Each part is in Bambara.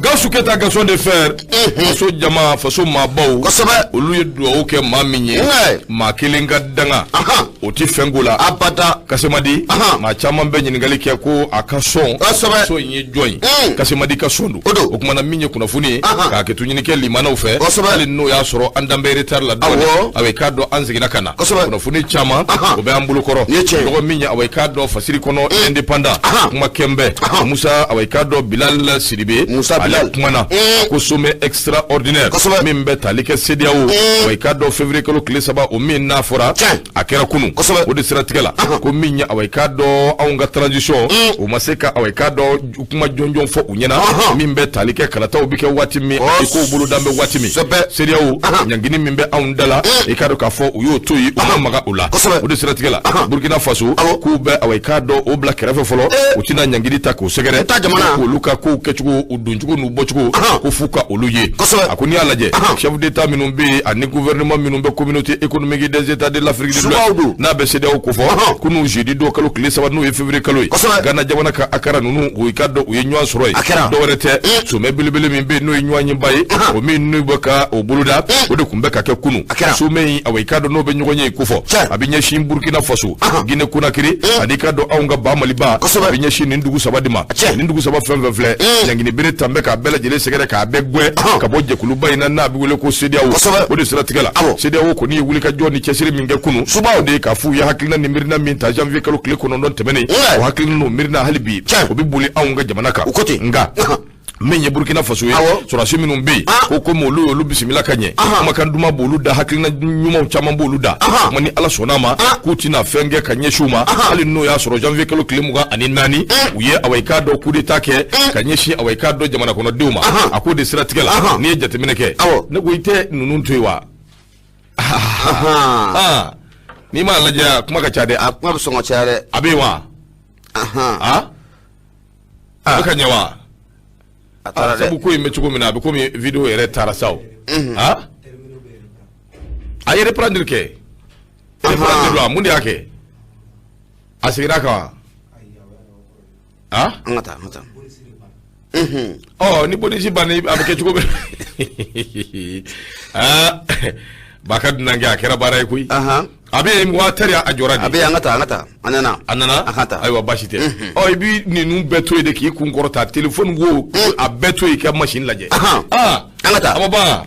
Gawusu Keyita Gaston de Fer, faso jama, faso maabaw, olu ye dugawu kɛ maa min ye, maa kelen ka danga o tɛ fɛn ko la abada. Kasemadi, maa caman bɛ ɲininkali kɛ ko a ka sɔn so in ye jɔn ye? Kasemadi ka sɔn don. O kuma na, min ye kunnafoni ye k'a kɛ to ɲini kɛ limanaw fɛ, hali n'o y'a sɔrɔ an dan bɛ retard la dɔɔnin, awa i k'a dɔn an seginna ka na, kunnafoni caman o bɛ an bolo kɔrɔ. Dɔgɔ min ye, awa i k'a dɔn fasiri kɔnɔ Indépendant, kuma kɛnbɛ Musa, awa i k'a dɔn Bilal Sidibe. Musa Bilal. Ale kumana ko sommet extraordinaire min bɛ tali kɛ CEDEAO, wa i k'a dɔn février kalo tile 3, o min n'a fɔra a kɛra kunun, o de siratigɛ la, ko min ye, awa i k'a dɔn anw ka transition, o ma se ka, awa i k'a dɔn kuma jɔnjɔn fɔ u ɲɛna min bɛ tali kɛ kalataw bɛ kɛ waati min ani kow boloda bɛ waati min. CEDEAO ɲangini min bɛ anw da la, i k'a dɔn k'a fɔ u y'o to yen, u ma maga o la. O de siratigɛ la, Burkina Faso k'u bɛ, awa i k'a dɔn o bila kɛrɛfɛ fɔlɔ, u tɛna ɲangini ta k'o sɛgɛrɛ k'olu ka kow kɛcogo, u doncogo n'u bɔcogo, ko f'u ka olu ye. A ko n'i y'a lajɛ, chef d'état minnu bɛ yen ani gouvernement minnu bɛ Communauté économique des états de l'Afrique de l'Ouest, n'a bɛ CEDEAO kofɔ, kunun jeudi don kalo tile 3, n'o ye février kalo ye, Ghana jamana ka Accra, ninnu o i ka dɔn u ye ɲɔgɔn sɔrɔ yen. Dɔwɛrɛ tɛ, sommet belebele min bɛ yen, n'o ye ɲɔgɔn ɲɛba ye, o min n'u bɛ ka o boloda, o de tun bɛ ka kɛ kunun. Sommet in, awa i k'a dɔn n'o bɛ ɲɔgɔn ye kofɔ, a bɛ ɲɛsin Burkina Faso, Guinée Conakry ani i k'a dɔn anw ka ba Maliba. A bɛ ɲɛsin nin dugu saba de ma. Nin dugu saba fɛn fɛn filɛ, ɲangini bere tan bɛ k'a bɛɛ lajɛlen sɛgɛrɛ k'a bɛɛ gɛn ka bɔ jɛkuluba in na, n'a bɛ wele ko CEDEAO. O de siratigɛ la, CEDEAO kɔni ye wulikajɔ ni cɛsiri min kɛ kunun, o de ye k'a f'u ye hakilina ni miirina min ta janvier kalo tile 9 tɛmɛnen, o hakilina n'o miirina, hali bi o bɛ boli anw ka jamana kan. Nka min ye Burkina Faso ye, sɔrɔdasi minnu bɛ yen, ko komi olu y'olu bisimila ka ɲɛ, kumakan duman b'olu da, hakilina ɲumanw caman b'olu da kuma, ni Ala sɔnna a ma, k'u tɛna fɛn kɛ ka ɲɛsin u ma, hali n'o y'a sɔrɔ janvier kalo tile 24, u ye, awa i k'a dɔn coup d'état kɛ ka ɲɛsin, awa i k'a dɔn jamana kɔnɔdenw ma. A k'o de siratigɛ la, n'i ye jateminɛ kɛ, ne ko i tɛ ninnu to yen wa? N'i m'a lajɛ, kuma ka ca dɛ. A kuma bɛ sɔn ka caya dɛ. A bɛ yen wa? A bɛ ka ɲɛ wa? A taara dɛ. Sabu ko in bɛ cogo min na, a bɛ komi vidéo yɛrɛ taara sa o. A ye reprendre kɛ, reprendre wa? Mun de y'a kɛ a seginna kan wa? An ka taa, an ka taa. Ɔ, ni bonus banna, a bɛ kɛ cogo min, aa, ba ka dunankɛ, a kɛra baara ye koyi. A bɛ yen wa? Tari a jɔra de. A bɛ yen, an ka taa, an ka taa, a nana. A nana. A ka taa. Ayiwa, baasi tɛ. Ɔ, i bɛ ninnu bɛɛ to yen de k'i kun kɔrɔta, telefɔni wo, a bɛɛ to yen i ka machine lajɛ. Aa. An ka taa. A ma ban.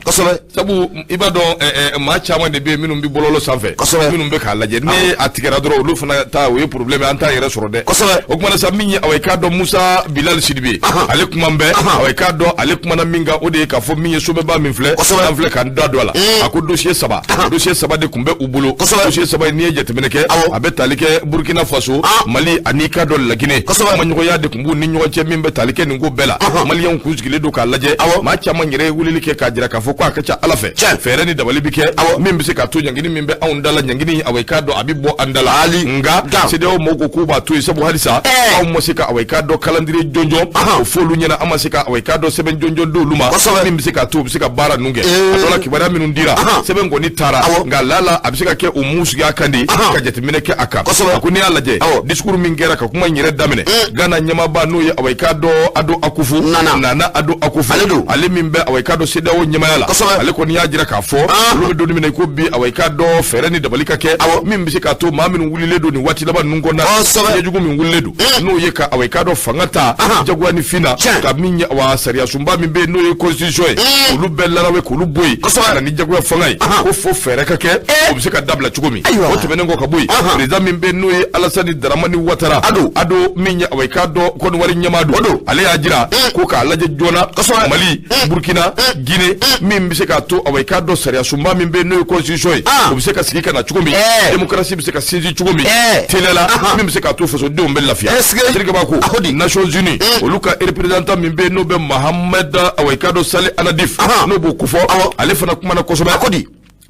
Sabu i b'a dɔn maa caman de bɛ yen minnu bɛ bɔlɔlɔ sanfɛ, minnu bɛ k'a lajɛ, ni a tigɛra dɔrɔn, olu fana ta, o ye problème ye, an t'a yɛrɛ sɔrɔ dɛ. O kuma na sa, min ye, awa i k'a dɔn Musa Bilal Sidibe, ale kuma bɛ, awa i k'a dɔn ale kumana min kan, o de ye k'a fɔ min ye sommetba min filɛ, an filɛ k'an da don a la, a ko dossier saba, dossier saba de tun bɛ u bolo. Dossier saba in, n'i ye jateminɛ kɛ, a bɛ tali kɛ Burkina Faso, Mali ani i k'a dɔn Laginɛ. Kumaɲɔgɔnya de tun b'u ni ɲɔgɔn cɛ min bɛ tali kɛ nin ko bɛɛ la. Maliyɛnw kun sigilen don k'a lajɛ. Maa caman yɛrɛ ye weleli kɛ k'a jira k'a fɔ ko a ka ca Ala fɛ, fɛɛrɛ ni dabali bɛ kɛ min bɛ se k'a to ɲangini min bɛ anw da la, ɲangini, awa i k'a dɔn a bɛ bɔ an da la. Hali nka CEDEAO mɔgɔw ko k'u b'a to yen, sabu halisa anw ma se ka, awa i k'a dɔn calendrier jɔnjɔn o f'olu ɲɛna, an ma se ka, awa i k'a dɔn sɛbɛn jɔnjɔn d'olu ma min bɛ se k'a to u bɛ se ka baara ninnu kɛ. A dɔ la, kibaruya minnu dira, sɛbɛn kɔni taara, nka lala a bɛ se ka kɛ u m'u sigi a kan de ka jateminɛ kɛ a kan. A ko n'i y'a lajɛ, discours min kɛra ka kuma in yɛrɛ daminɛ, Ghana ɲɛmaaba, n'o ye, awa i k'a dɔn Ado Akufo, Nana Ado Akufo, ale min bɛ, awa i k'a dɔn CEDEAO ɲɛmaaya la, ale kɔni y'a jira k'a fɔ olu bɛ don min na i ko bi, awa i k'a dɔn fɛɛrɛ ni dabali ka kɛ min bɛ se k'a to maa minnu wulilen don nin waati laban ninnu kɔnɔna, jugu min wulilen don, n'o ye ka, awa i k'a dɔn fanga ta jagoya ni fin na, ka min ye, awa sariyasunba min bɛ yen, n'o ye constitution ye, olu bɛɛ larawe k'olu bɔ yen ka na ni jagoya fanga ye, ko fo fɛɛrɛ ka kɛ o bɛ se ka dabila cogo min. O tɛmɛnen kɔ ka bɔ yen, président min bɛ yen, n'o ye Alasani Daramani Watara Ado, min ye, awa i k'a dɔn Kɔdiwari ɲɛmaa don, ale y'a jira ko k'a lajɛ joona Mali, Burkina, Guinée, min bɛ se k'a to, awa i k'a dɔn sariyasunba min bɛ yen, n'o ye constitution ye, o bɛ se ka sigi ka na cogo min, démocratie bɛ se ka sinsin cogo min teliya la, min bɛ se k'a to fasodenw bɛ lafiya. Sirikaba ko Nations Unies, olu ka représentant min bɛ yen, n'o bɛ Mahamad, awa i k'a dɔn Sali Anadif, n'o b'o kofɔ, ale fana kumana kosɛbɛ.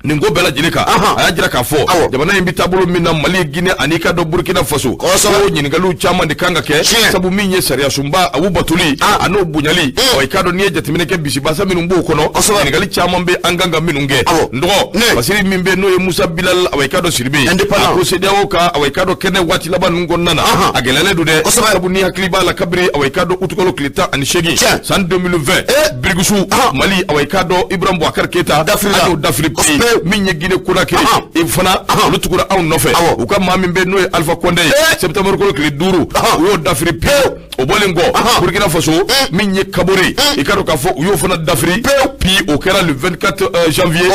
Nin ko bɛɛ lajɛlen kan, a y'a jira k'a fɔ jamana in bɛ taabolo min na, Mali, Guinée ani ka dɔn Burkina Faso, ko ɲininkaliw caman de kan ka kɛ, sabu min ye sariya sunba a batoli a n'o bonyali, ɔ i k'a dɔn n'i ye jateminɛ kɛ bisibasa minnu b'o kɔnɔ, ɲininkali caman bɛ an kan ka minnu kɛ. N dɔgɔ Fasiri min bɛ n'o ye Musa Bilal, awa i k'a dɔn Sidibe, a ko CEDEAO ka, awa i k'a dɔn kɛnɛ waati laban ninnu kɔnɔna na, a gɛlɛyalen don dɛ, sabu n'i hakili b'a la, kabiri awa i k'a dɔn utukalo tile 18 san 2020, Birigisu Mali, awa i k'a dɔn Ibrahim Boubacar Keita a y'o dafiri. Min ye Guinée Conakry e fana, olu tugura anw nɔfɛ, u ka maa min bɛ n'o ye Alpha Condé ye, septembre kalo tile 5, u y'o dafiri pewu. O bɔlen kɔ, Burkina Faso, min ye Kabore, i k'a dɔn k'a fɔ u y'o fana dafiri pewu, o kɛra le 24 janvier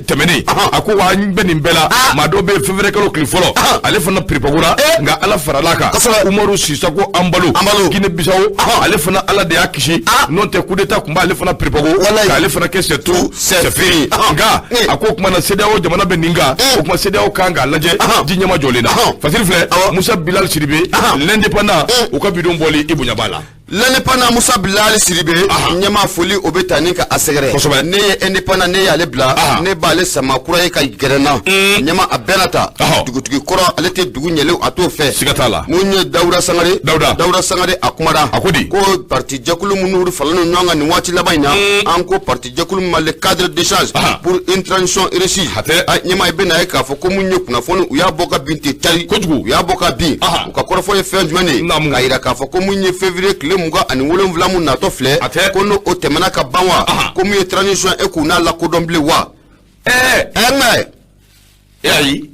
tɛmɛnen. A ko wa an bɛ nin bɛɛ la, maa dɔw bɛ yen, février kalo tile fɔlɔ, ale fana piripagora, nka Ala faral'a kan, Umaru Sisako Anbalo, Guinée Bissau, ale fana Ala de y'a kisi, n'o tɛ coup d'état tun b'ale fana piripago k'ale fana kɛ c'est tout, c'est fini. Nka a ko o tuma na CEDEAO jamana bɛ nin kan, o tuma CEDEAO kan k'a lajɛ ji ɲɛma jɔlen na. Fasiri filɛ, Musa Bilal Sidibe, l'Indépendant, u ka bidon bɔli, i bonya b'a la. L'Indépendant, Musa Bilal Sidibe, ɲɛma foli o bɛ ta ni ka a sɛgɛrɛ. Ne ye Indépendant, ne y'ale bila, ne b'ale sama kura ye ka gɛrɛ n na. Ɲɛma a bɛɛ na ta. Dugutigi kɔrɔ, ale tɛ dugu ɲɛlen, a t'o fɛ. Siga t'a la. Mun ye Dawuda Sangare? Dawuda Sangare a kumara. A ko di? Ko parti jɛkulu minnu faralen don ɲɔgɔn kan nin waati laban in na, an ko parti jɛkulu min ma le cadre d'échange pour une transition réussie. Ɲɛma i bɛ na ye k'a fɔ ko mun ye kunnafoni, u y'a bɔ ka bin ten cari. Kojugu. U y'a bɔ ka bin. U ka kɔrɔfɔ ye fɛn jumɛn de ye? K'a yira k'a fɔ ko mun ye février tile 27 mun natɔ filɛ, ko n'o tɛmɛna ka ban wa, ko mun ye transition e k'u n'a lakodɔn bilen wa? Ɛɛ ayi,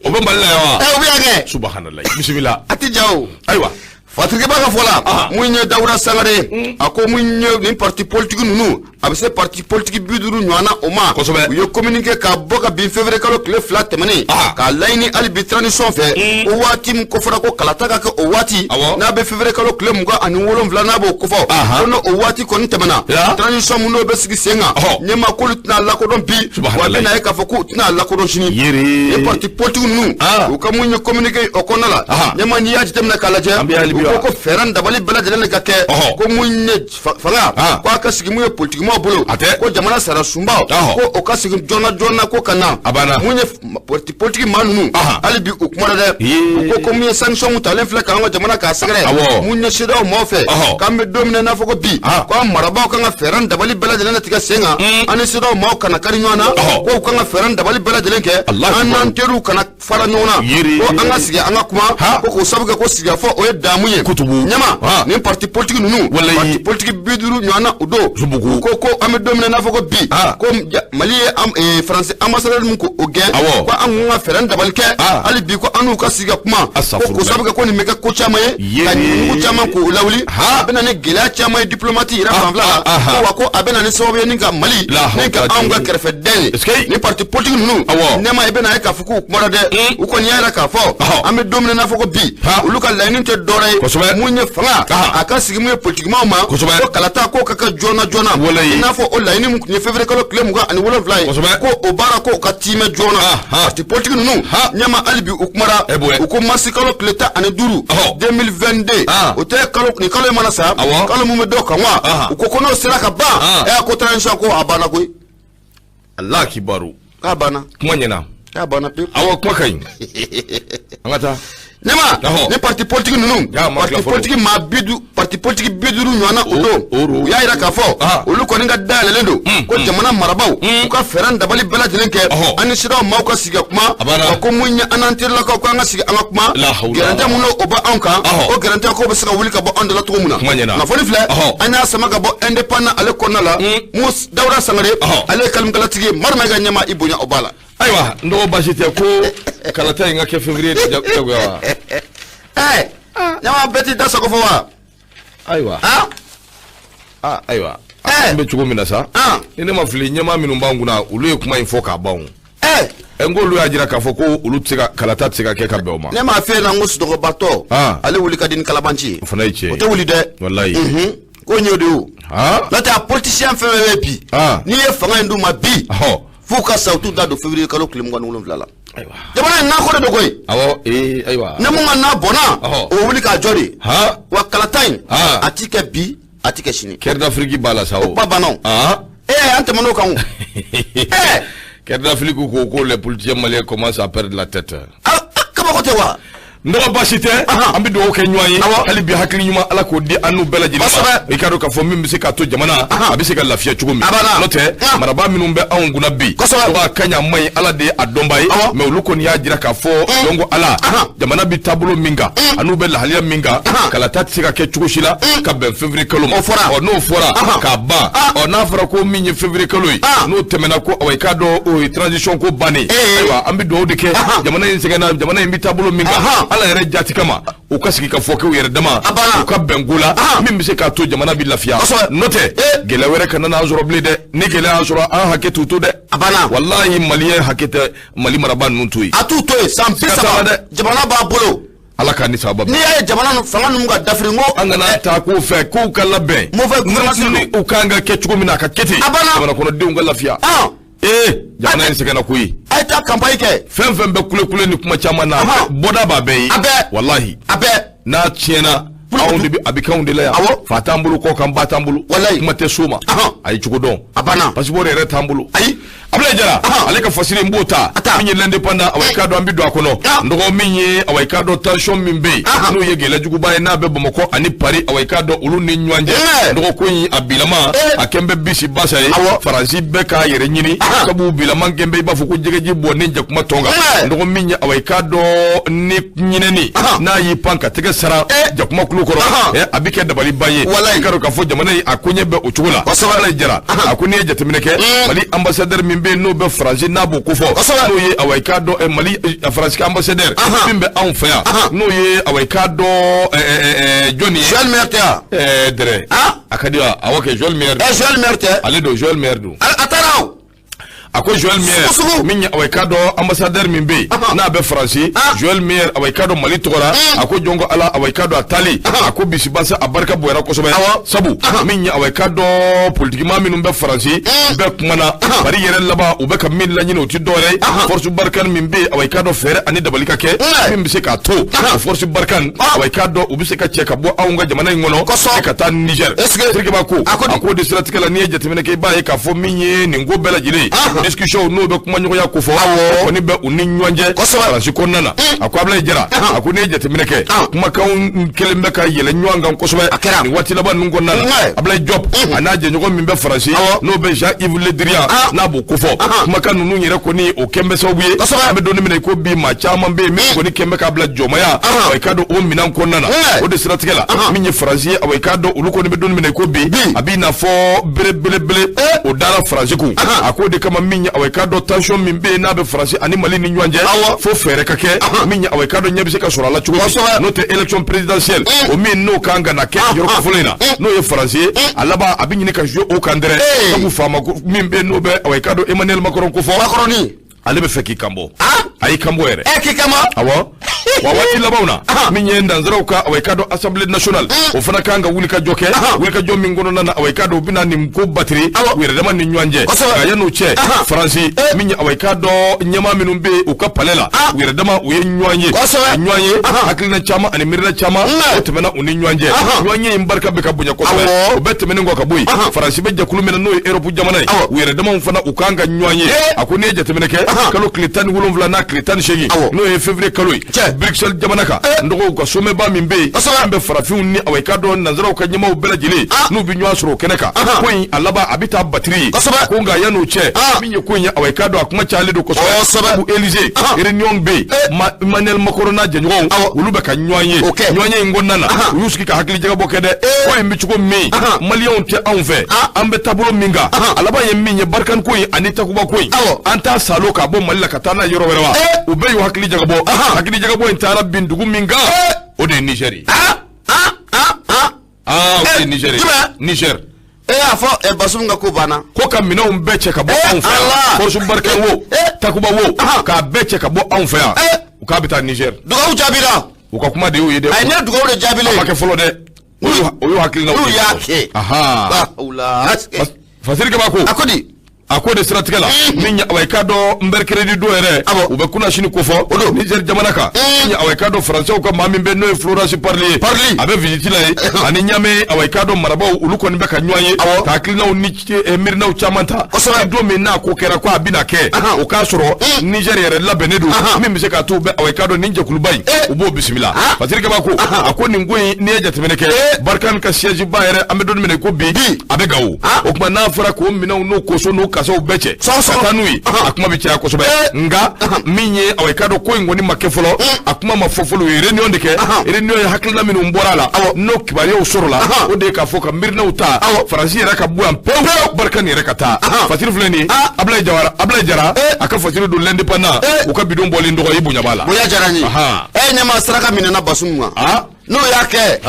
o bɛ Mali la yan wa? O bɛ yan kɛ. Subahanallahi, bisimila. A tɛ ja o. Ayiwa. Fatirikɛba ka fɔ la, mun ye Dawuda Sangare, a ko mun ye nin parti politique ninnu, a bɛ se parti politique 50 ɲɔgɔn na o ma. U ye communiqué k'a bɔ ka bin février kalo tile 2 tɛmɛnen, k'a laɲini hali bi transition fɛ, o waati min kofɔra ko kalata ka kɛ o waati, n'a bɛ février kalo tile 27, n'a b'o kofɔ, ko n'o waati kɔni tɛmɛna, transition mun n'o bɛ sigi sen kan, ɲɛma k'olu tɛna lakodɔn bi, wa a bɛ na ye k'a fɔ k'u tɛna lakodɔn sini. Ni parti politique ninnu, u ka mun ye communiqué o kɔnɔna la, ɲɛma n'i y'a jateminɛ k'a lajɛ, u ko ko fɛɛrɛ dabali bɛɛ lajɛlen de ka kɛ, ko mun ye fanga, ko a ka sigi mun ye politique maaw bolo, ko jamana sara sunba, ko o ka sigi joona joona, ko ka na mun ye parti politique maa ninnu, hali bi u kumana dɛ. U ko ko mun ye sanction mun talen filɛ k'an ka jamana k'a sɛgɛrɛ, mun ye CEDEAO maaw fɛ, k'an bɛ don min na i n'a fɔ ko bi, ko an marabaaw kan ka fɛɛrɛ dabali bɛɛ lajɛlen de tigɛ sen kan, an ni CEDEAO maaw kana kari ɲɔgɔn na, ko u kan ka fɛɛrɛ dabali bɛɛ lajɛlen kɛ, an n'an teriw kana fara ɲɔgɔn na, ko an ka sigi an ka kuma, ko k'o sabu kɛ ko sigikafɔ o ye damu ye. Ɲɛma nin parti politique ninnu, parti politique 50 ɲɔgɔn na o don, u ko ko an bɛ don min na i n'a fɔ ko bi, ko Mali ye Faransi ambassadeur min k'o gɛn, ko an kun ka fɛɛrɛ dabali kɛ hali bi, ko an n'u ka sigi ka kuma, ko k'o sabu kɛ ko nin bɛ kɛ ko caman ye, ka ɲugu caman k'o lawuli, a bɛ na ni gɛlɛya caman ye diplomate yɛrɛ fanfɛla la, ko wa ko a bɛ na ni sababu ye ni ka Mali ni ka anw ka kɛrɛfɛdɛn ye. Nin parti politique ninnu, ɲɛma i bɛ na ye k'a fɔ k'u kumara dɛ, u kɔni y'a yira k'a fɔ an bɛ don min na i n'a fɔ ko bi, olu ka laɲini tɛ dɔwɛrɛ ye, mun ye fanga a ka sigi mun ye politikimaw ma, ko kalata ko ka kɛ joona joona, i n'a fɔ o laɲini mun tun ye février kalo tile 27 ye, ko o baara ko ka tiimɛ joona. Parti politique ninnu, ɲɛma hali bi u kumara, u ko mars kalo tile 15 2022, o tɛ kalo nin kalo in mana sa, kalo mun bɛ dɔw kan wa, u ko ko n'o sera ka ban, ɛ ko transition ko a banna koyi. Allah kibaru. K'a banna. Kuma ɲɛna. K'a banna pewu. Awɔ, kuma ka ɲi. An ka taa. Ɲɛma ni parti politique ninnu, parti politique maa 50, parti politique 50 ɲɔgɔn na o don, u y'a yira k'a fɔ olu kɔni ka dayɛlɛlen don, ko jamana marabaaw u ka fɛɛrɛ dabali bɛɛ lajɛlen kɛ, an ni CEDEAO maaw ka sigi ka kuma, wa ko mun ye an n'an terilakaw ko an ka sigi an ka kuma, gɛrɛntɛ mun n'o b'anw kan, o gɛrɛntɛ ko bɛ se ka wuli ka bɔ anw da la cogo min na. Kunnafoni filɛ, an y'a sama ka bɔ Indépendant ale kɔnɔna la, mun Dawuda Sangare, ale ye kalimakalatigi ye, Mari Mayiga ɲɛma i bonya o b'a la. Ayiwa, n dɔgɔ baasi tɛ, ko kalata in ka kɛ février de jagoya wa? Ɛɛ ɲama bɛɛ t'i da sago fɔ wa? Ayiwa. Ayiwa. An bɛ cogo min na sa, ni ne ma fili, ɲɛmaa minnu b'an kunna, olu ye kuma in fɔ k'a ban o. N ko olu y'a jira k'a fɔ ko olu tɛ se ka kalata tɛ se ka kɛ ka bɛn o ma. Ne m'a f'e ɲɛna n ko sunɔgɔbatɔ, ale wuli ka di ni kalabanci ye. O fana ye tiɲɛ ye. O tɛ wuli dɛ. Walayi. Ko n y'o de ye o. N'o tɛ a politicien fɛn fɛn bɛ bi, n'i ye fanga in d'u ma bi, f'u ka sa u t'u da don février kalo tile 27 la. Jamana in nako de don koyi. Awɔ, ayiwa. Ni mun ka na bɔnna, o wuli k'a jɔ de. Wa kalata in, a ti kɛ bi, a ti kɛ sini. Cœur d'Afrique b'a la sa o. O kuma banna o. E An tɛmɛn'o kan o. Kɛrɛdafili ko les politiciens maliens commencent à perdre la tête. Kabako tɛ wa? N dɔgɔ baasi tɛ, an bɛ dugawu kɛ ɲɔgɔn ye hali bi, hakili ɲuman Ala k'o di an n'u bɛɛ lajɛlen ma. I k'a dɔn k'a fɔ min bɛ se k'a to jamana a bɛ se ka lafiya cogo min, n'o tɛ marabaa minnu bɛ anw kunna bi, dɔgɔ a ka ɲi a man ɲi, Ala de ye a dɔnbaa ye, mais olu kɔni y'a jira k'a fɔ donc Ala jamana bɛ taabolo min kan an'u bɛ lahaliya min kan, kalata tɛ se ka kɛ cogo si la ka bɛn février kalo ma. Ɔ n'o fɔra k'a ban, ɔ n'a fɔra ko min ye février kalo ye, n'o tɛmɛna ko awa i k'a dɔn o ye transition ko bannen. Ayiwa, an bɛ dugawu de kɛ, jamana in sɛgɛnna, jamana in bɛ taabolo min kan, Ala yɛrɛ jati kama u ka sigi ka fɔ k'u yɛrɛ dama u ka bɛn ko la min bɛ se k'a to jamana bɛ lafiya. N'o tɛ gɛlɛya wɛrɛ kana n'an sɔrɔ bilen dɛ. Ni gɛlɛya y'an sɔrɔ, an hakɛ t'u to dɛ. Walahi, maliyɛn hakɛ tɛ Mali marabaa ninnu to yen. A t'u to yen san 30 dɛ. Jamana b'a bolo. Ala k'a ni sababa. N'i y'a ye jamana fanga ninnu ka dafiri, n ko an kana taa k'o fɛ k'u ka labɛn. Mauvais gouvernance. Ni u kan ka kɛ cogo min na, a ka kɛ ten. Jamana kɔnɔdenw ka lafiya. Jamana in sɛgɛnna koyi. A ye taa campagne kɛ. Fɛn fɛn bɛ kule kule ni kuma caman na, bɔda b'a bɛɛ ye. A bɛɛ. Walahi. A bɛɛ. N'a tiɲɛna, anw de bɛ a bɛ k'anw de la yan. Fa t'an bolo, kɔ kan ba t'an bolo. Walahi. Kuma tɛ so ma. A ye cogo dɔn. A banna. Passeport yɛrɛ t'an bolo. Ayi. Abulaye Jara, ale ka fasiri n b'o ta. Min ye l'Indépendant, awa i k'a dɔn an bɛ don a kɔnɔ. N dɔgɔ min ye, awa i k'a dɔn tension min bɛ yen, n'o ye gɛlɛya juguba ye n'a bɛ Bamakɔ ani Paris, awa i k'a dɔn olu ni ɲɔgɔn cɛ. N dɔgɔ ko in a bilama a kɛn bɛ bisi basa ye. Faransi bɛɛ k'a yɛrɛ ɲini. Sabu bilama kɛn bɛ i b'a fɔ ko jɛgɛji bɔnnen jakuma tɔn kan. N dɔgɔ min ye, awa i k'a dɔn ni ɲinɛni n'a y'i pan ka tɛgɛ sara jakuma kulo kɔrɔ, a bɛ kɛ dabaliban ye. I k'a dɔn k'a fɔ jamana in a koɲɛ bɛ o cogo la. Abulaye Jara a ko n'i ye jateminɛ kɛ, Mali ambassadeur min bɛ yen n'o bɛ Faransi n'a b'o kofɔ, n'o ye awa i k'a dɔn Mali Faransi ka ambassadeur min bɛ anw fɛ yan, n'o ye awa i k'a dɔn jɔnni ye? Joël Meyer tɛ wa? Dɛrɛ. A ka di wa? Awɔ kɛ, Joël Meyer. Joël Meyer tɛ. Ale don, Joël Meyer don. A taara o. A ko Joël Meyer min ye, awa i k'a dɔn ambassadeur min bɛ yen n'a bɛ Faransi, Joël Meyer, awa i k'a dɔn Mali tɔgɔ la, a ko jɔn ko Ala, awa i k'a dɔn a taali, a ko bisibasa a barika bonyana kosɛbɛ. Sabu min ye, awa i k'a dɔn politikima minnu bɛ Faransi bɛɛ kumana Paris yɛrɛ laban, u bɛ ka min laɲini o ti dɔwɛrɛ ye, force Barkhane min bɛ yen, awa i k'a dɔn fɛɛrɛ ani dabali ka kɛ min bɛ se k'a to o force Barkhane, awa i k'a dɔn u bɛ se ka cɛ ka bɔ anw ka jamana in kɔnɔ ka taa Niger. Sirikeba ko a k'o de siratigɛ la, n'i ye jateminɛ kɛ, i b'a ye k'a fɔ min ye nin ko bɛɛ lajɛlen ye, discussion n'o bɛ kumaɲɔgɔnya ko fɔ, o kɔni bɛ u ni ɲɔgɔn cɛ Faransi kɔnɔna na. A ko Abulaye Jara, a ko n'i ye jateminɛ kɛ, kumakanw kelen bɛ ka yɛlɛ ɲɔgɔn kan kosɛbɛ nin waati laban ninnu kɔnɔna na. Abulaye Diop a n'a jɛɲɔgɔn min bɛ Faransi, n'o bɛ Jean-Yves Le Drian n'a b'o kofɔ, kumakan ninnu yɛrɛ kɔni o kɛn bɛ sababu ye, an bɛ don min na i ko bi, maa caman bɛ yen min kɔni kɛn bɛ k'a bila jɔnmaya, awa i k'a dɔn o minɛn kɔnɔna na. O de siratigɛ la, min ye Faransi ye, awa i k'a dɔn olu kɔni bɛ don min na i ko bi, a b'i n'a fɔ bere belebele o dara Faransi kun. A k'o de kama min ye, awa i k'a dɔn tension min bɛ yen n'a bɛ Faransi ani Mali ni ɲɔgɔn cɛ, fo fɛɛrɛ ka kɛ min ye, awa i k'a dɔn ɲɛ bɛ se ka sɔrɔ a la cogo min, n'o tɛ élection présidentielle o min n'o kan ka na kɛ yɔrɔ kofɔlen in na, n'o ye Faransi ye, a laban a bɛ ɲini ka jouer o kan dɛrɛ. Sabu faama min bɛ yen n'o bɛ, awa i k'a dɔn Emmanuel Macron ko fɔ, Macron ale bɛ fɛ k'i kan bɔ. A y'i kan bɔ yɛrɛ. K'i kan bɔ. Awɔ. Wa waati labanw na, min ye nanzaraw ka, awa i k'a dɔn assemblée nationale, o fana kan ka wulikajɔ kɛ, wulikajɔ min kɔnɔna na, awa i k'a dɔn u bɛna nin ko batiri u yɛrɛ dama ni ɲɔgɔn cɛ. Nka yan'o cɛ, Faransi min ye, awa i k'a dɔn ɲɛmaa minnu bɛ yen u ka palais la, u yɛrɛ dama u ye ɲɔgɔn ye, ɲɔgɔn ye hakilina caman ani miirina caman o tɛmɛna u ni ɲɔgɔn cɛ. Ɲɔgɔn ye in barika bɛ ka bonya kosɛbɛ. O bɛɛ tɛmɛnen kɔ ka bɔ yen, Faransi bɛ jɛkulu min na n'o ye Europe jamana ye, u yɛrɛ damaw fana u kan ka ɲɔgɔn ye. A ko n'i ye jateminɛ kɛ, kalo tile 17 n'a tile 18, n'o ye février kalo ye, Bruxelles jamana kan, n dɔgɔw ka somɛba min bɛ yen an bɛ farafinw ni, awa i k'a dɔn nanzaraw ka ɲɛmaaw bɛɛ lajɛlen n'u bɛ ɲɔgɔn sɔrɔ o kɛnɛ kan, ko in a laban a bɛ taa batiri ye. Ko nka yan'o cɛ, min ye ko in ye, awa i k'a dɔn a kuma cayalen don kosɛbɛ. Sabu Élysée réunion bɛ yen, Emmanuel Macron n'a jɛɲɔgɔnw olu bɛ ka ɲɔgɔn ye. Ɲɔgɔn ye in kɔnɔna na, u y'u sigi ka hakili jagabɔ kɛ dɛ. Ko in bɛ cogo min, maliyɛnw tɛ anw fɛ, an bɛ taabolo min kan, a laban ye min ye, Barkhane ko in ani Takuba ko in, an t'a salo k'a bɔ Mali la ka taa n'a ye yɔrɔ wɛrɛ wa? U bɛɛ y'u hakili jagabɔ. Hakili jagabɔ in taara bin dugu min kan, o de ye Niger ye. O de ye Niger ye. Niger. E y'a fɔ Basum ka ko banna. Ko ka minɛnw bɛɛ cɛ ka bɔ anw fɛ yan. Force Barkhane wo, Takuba wo, k'a bɛɛ cɛ ka bɔ anw fɛ yan. U k'a bɛ taa Niger. Dugawu jaabira. U ka kuma de y'o ye dɛ. Ayi, ne dugawu de jaabilen. A ma kɛ fɔlɔ dɛ. O y'u hakilinaw. N'u y'a kɛ. Fasiri Kaba ko. A ko di. A ko de siratigɛ la, min ye, awa, i k'a dɔn, mercredi don yɛrɛ, u bɛ kunnasini kofɔ, o don Niger jamana kan. Min ye, awa, i k'a dɔn, Faransɛw ka maa min bɛ, n'o ye Florence Parly ye, Parly, a bɛ visite la yen, ani Niamey, awa, i k'a dɔn, marabaaw, olu kɔni bɛ ka ɲɔgɔn ye ka hakilinaw ni miirinaw caman ta. Don min n'a ko kɛra ko a bɛna kɛ, o k'a sɔrɔ Niger yɛrɛ labɛnnen don, min bɛ se k'a to u bɛ, awa, i k'a dɔn, nin jɛkuluba in, u b'o bisimila. Fasiri Kaba ko, a ko nin ko in, n'i ye jateminɛ kɛ, Barkhane ka siège ba yɛrɛ, an bɛ don min na i ko bi, a bɛ Gawo. O tuma, n'a fɔra k'o minɛnw n'o koso n'o kasaw bɛɛ cɛ ka taa n'u ye, a kuma bɛ caya kosɛbɛ. Nka min ye, awa, i k'a dɔn, ko in kɔni ma kɛ fɔlɔ, a kuma ma fɔ fɔlɔ. U ye réunion de kɛ. Réunion ye, hakilina minnu bɔra a la, n'o kibaruyaw sɔrɔla, o de ye k'a fɔ ka miirinaw ta, Faransi yɛrɛ ka bɔ yan pewu, Barkhane yɛrɛ ka taa. Fasiri filɛ nin ye, Abulayi Jawara, Abulayi Jara, a ka fasiri don L'Indépendant, u ka bidon bɔlen dɔgɔ, i bonya b'a la. Bonya diyara n ye. Ɛ, ɲɛma saraka minɛna Basum kan, n'o y'a kɛ,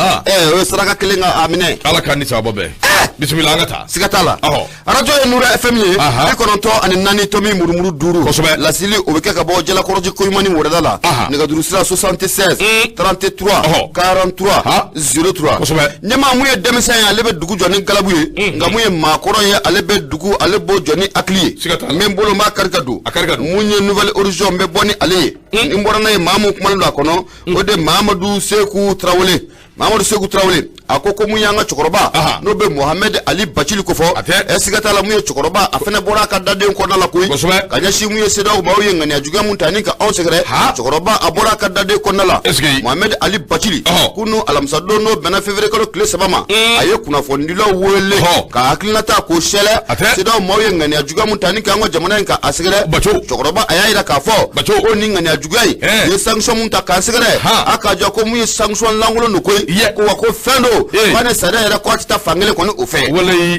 o ye saraka kelen ka a minɛ. Ala k'an ni sababa bɛn. Bisimila, an ka taa. Siga t'a la, arajo ye Nura FM ye, 94.5. Lasili, o bɛ kɛ ka bɔ Jalakɔrɔji Koɲumani wɛrɛda la. Nɛgɛjuru sira 76 33 43 03. Ɲɛma, mun ye denmisɛn ye, ale bɛ dugu jɔ ni galabu ye, nka mun ye maakɔrɔ ye, ale bɛ dugu, ale b'o jɔ ni hakili ye. N bɛ n bolo, n b'a kari ka don. Mun ye Nouvel Horizon, n bɛ bɔ ni ale ye. Ni n bɔra n'a ye, maa mun kumalen don a kɔnɔ, o de Mamadu Seku Tarawele. Mamadu Seku Tarawele, a ko ko mun y'an ka cɛkɔrɔba, n'o bɛ Mohamɛd Ali Bacili kofɔ. Ɛ, siga t'a la, mun ye cɛkɔrɔba, a fana bɔra a ka daden kɔnɔna la koyi, ka ɲɛsin mun ye CEDEAO maaw ye ŋaniya juguya mun ta ni ka anw sɛgɛrɛ. Cɛkɔrɔba, a bɔra a ka daden kɔnɔna la. Mohamɛd Ali Bacili, kunu alamisadon, n'o bɛnna février kalo tile 3 ma, a ye kunnafonidilaw wele ka hakilina ta k'o sɛlɛ CEDEAO maaw ye ŋaniya juguya mun ta ni k'an ka jamana in ka a sɛgɛrɛ. Cɛkɔrɔba, a y'a yira k'a fɔ ko nin ŋaniya juguya in ye sanction mun ta k'an sɛgɛrɛ, a k'a jɔ ko mun ye sanction lankolon don koyi, ko wa ko fɛn don k'a ni sariya yɛrɛ ko a tɛ taa fankelen kɔni o fɛ.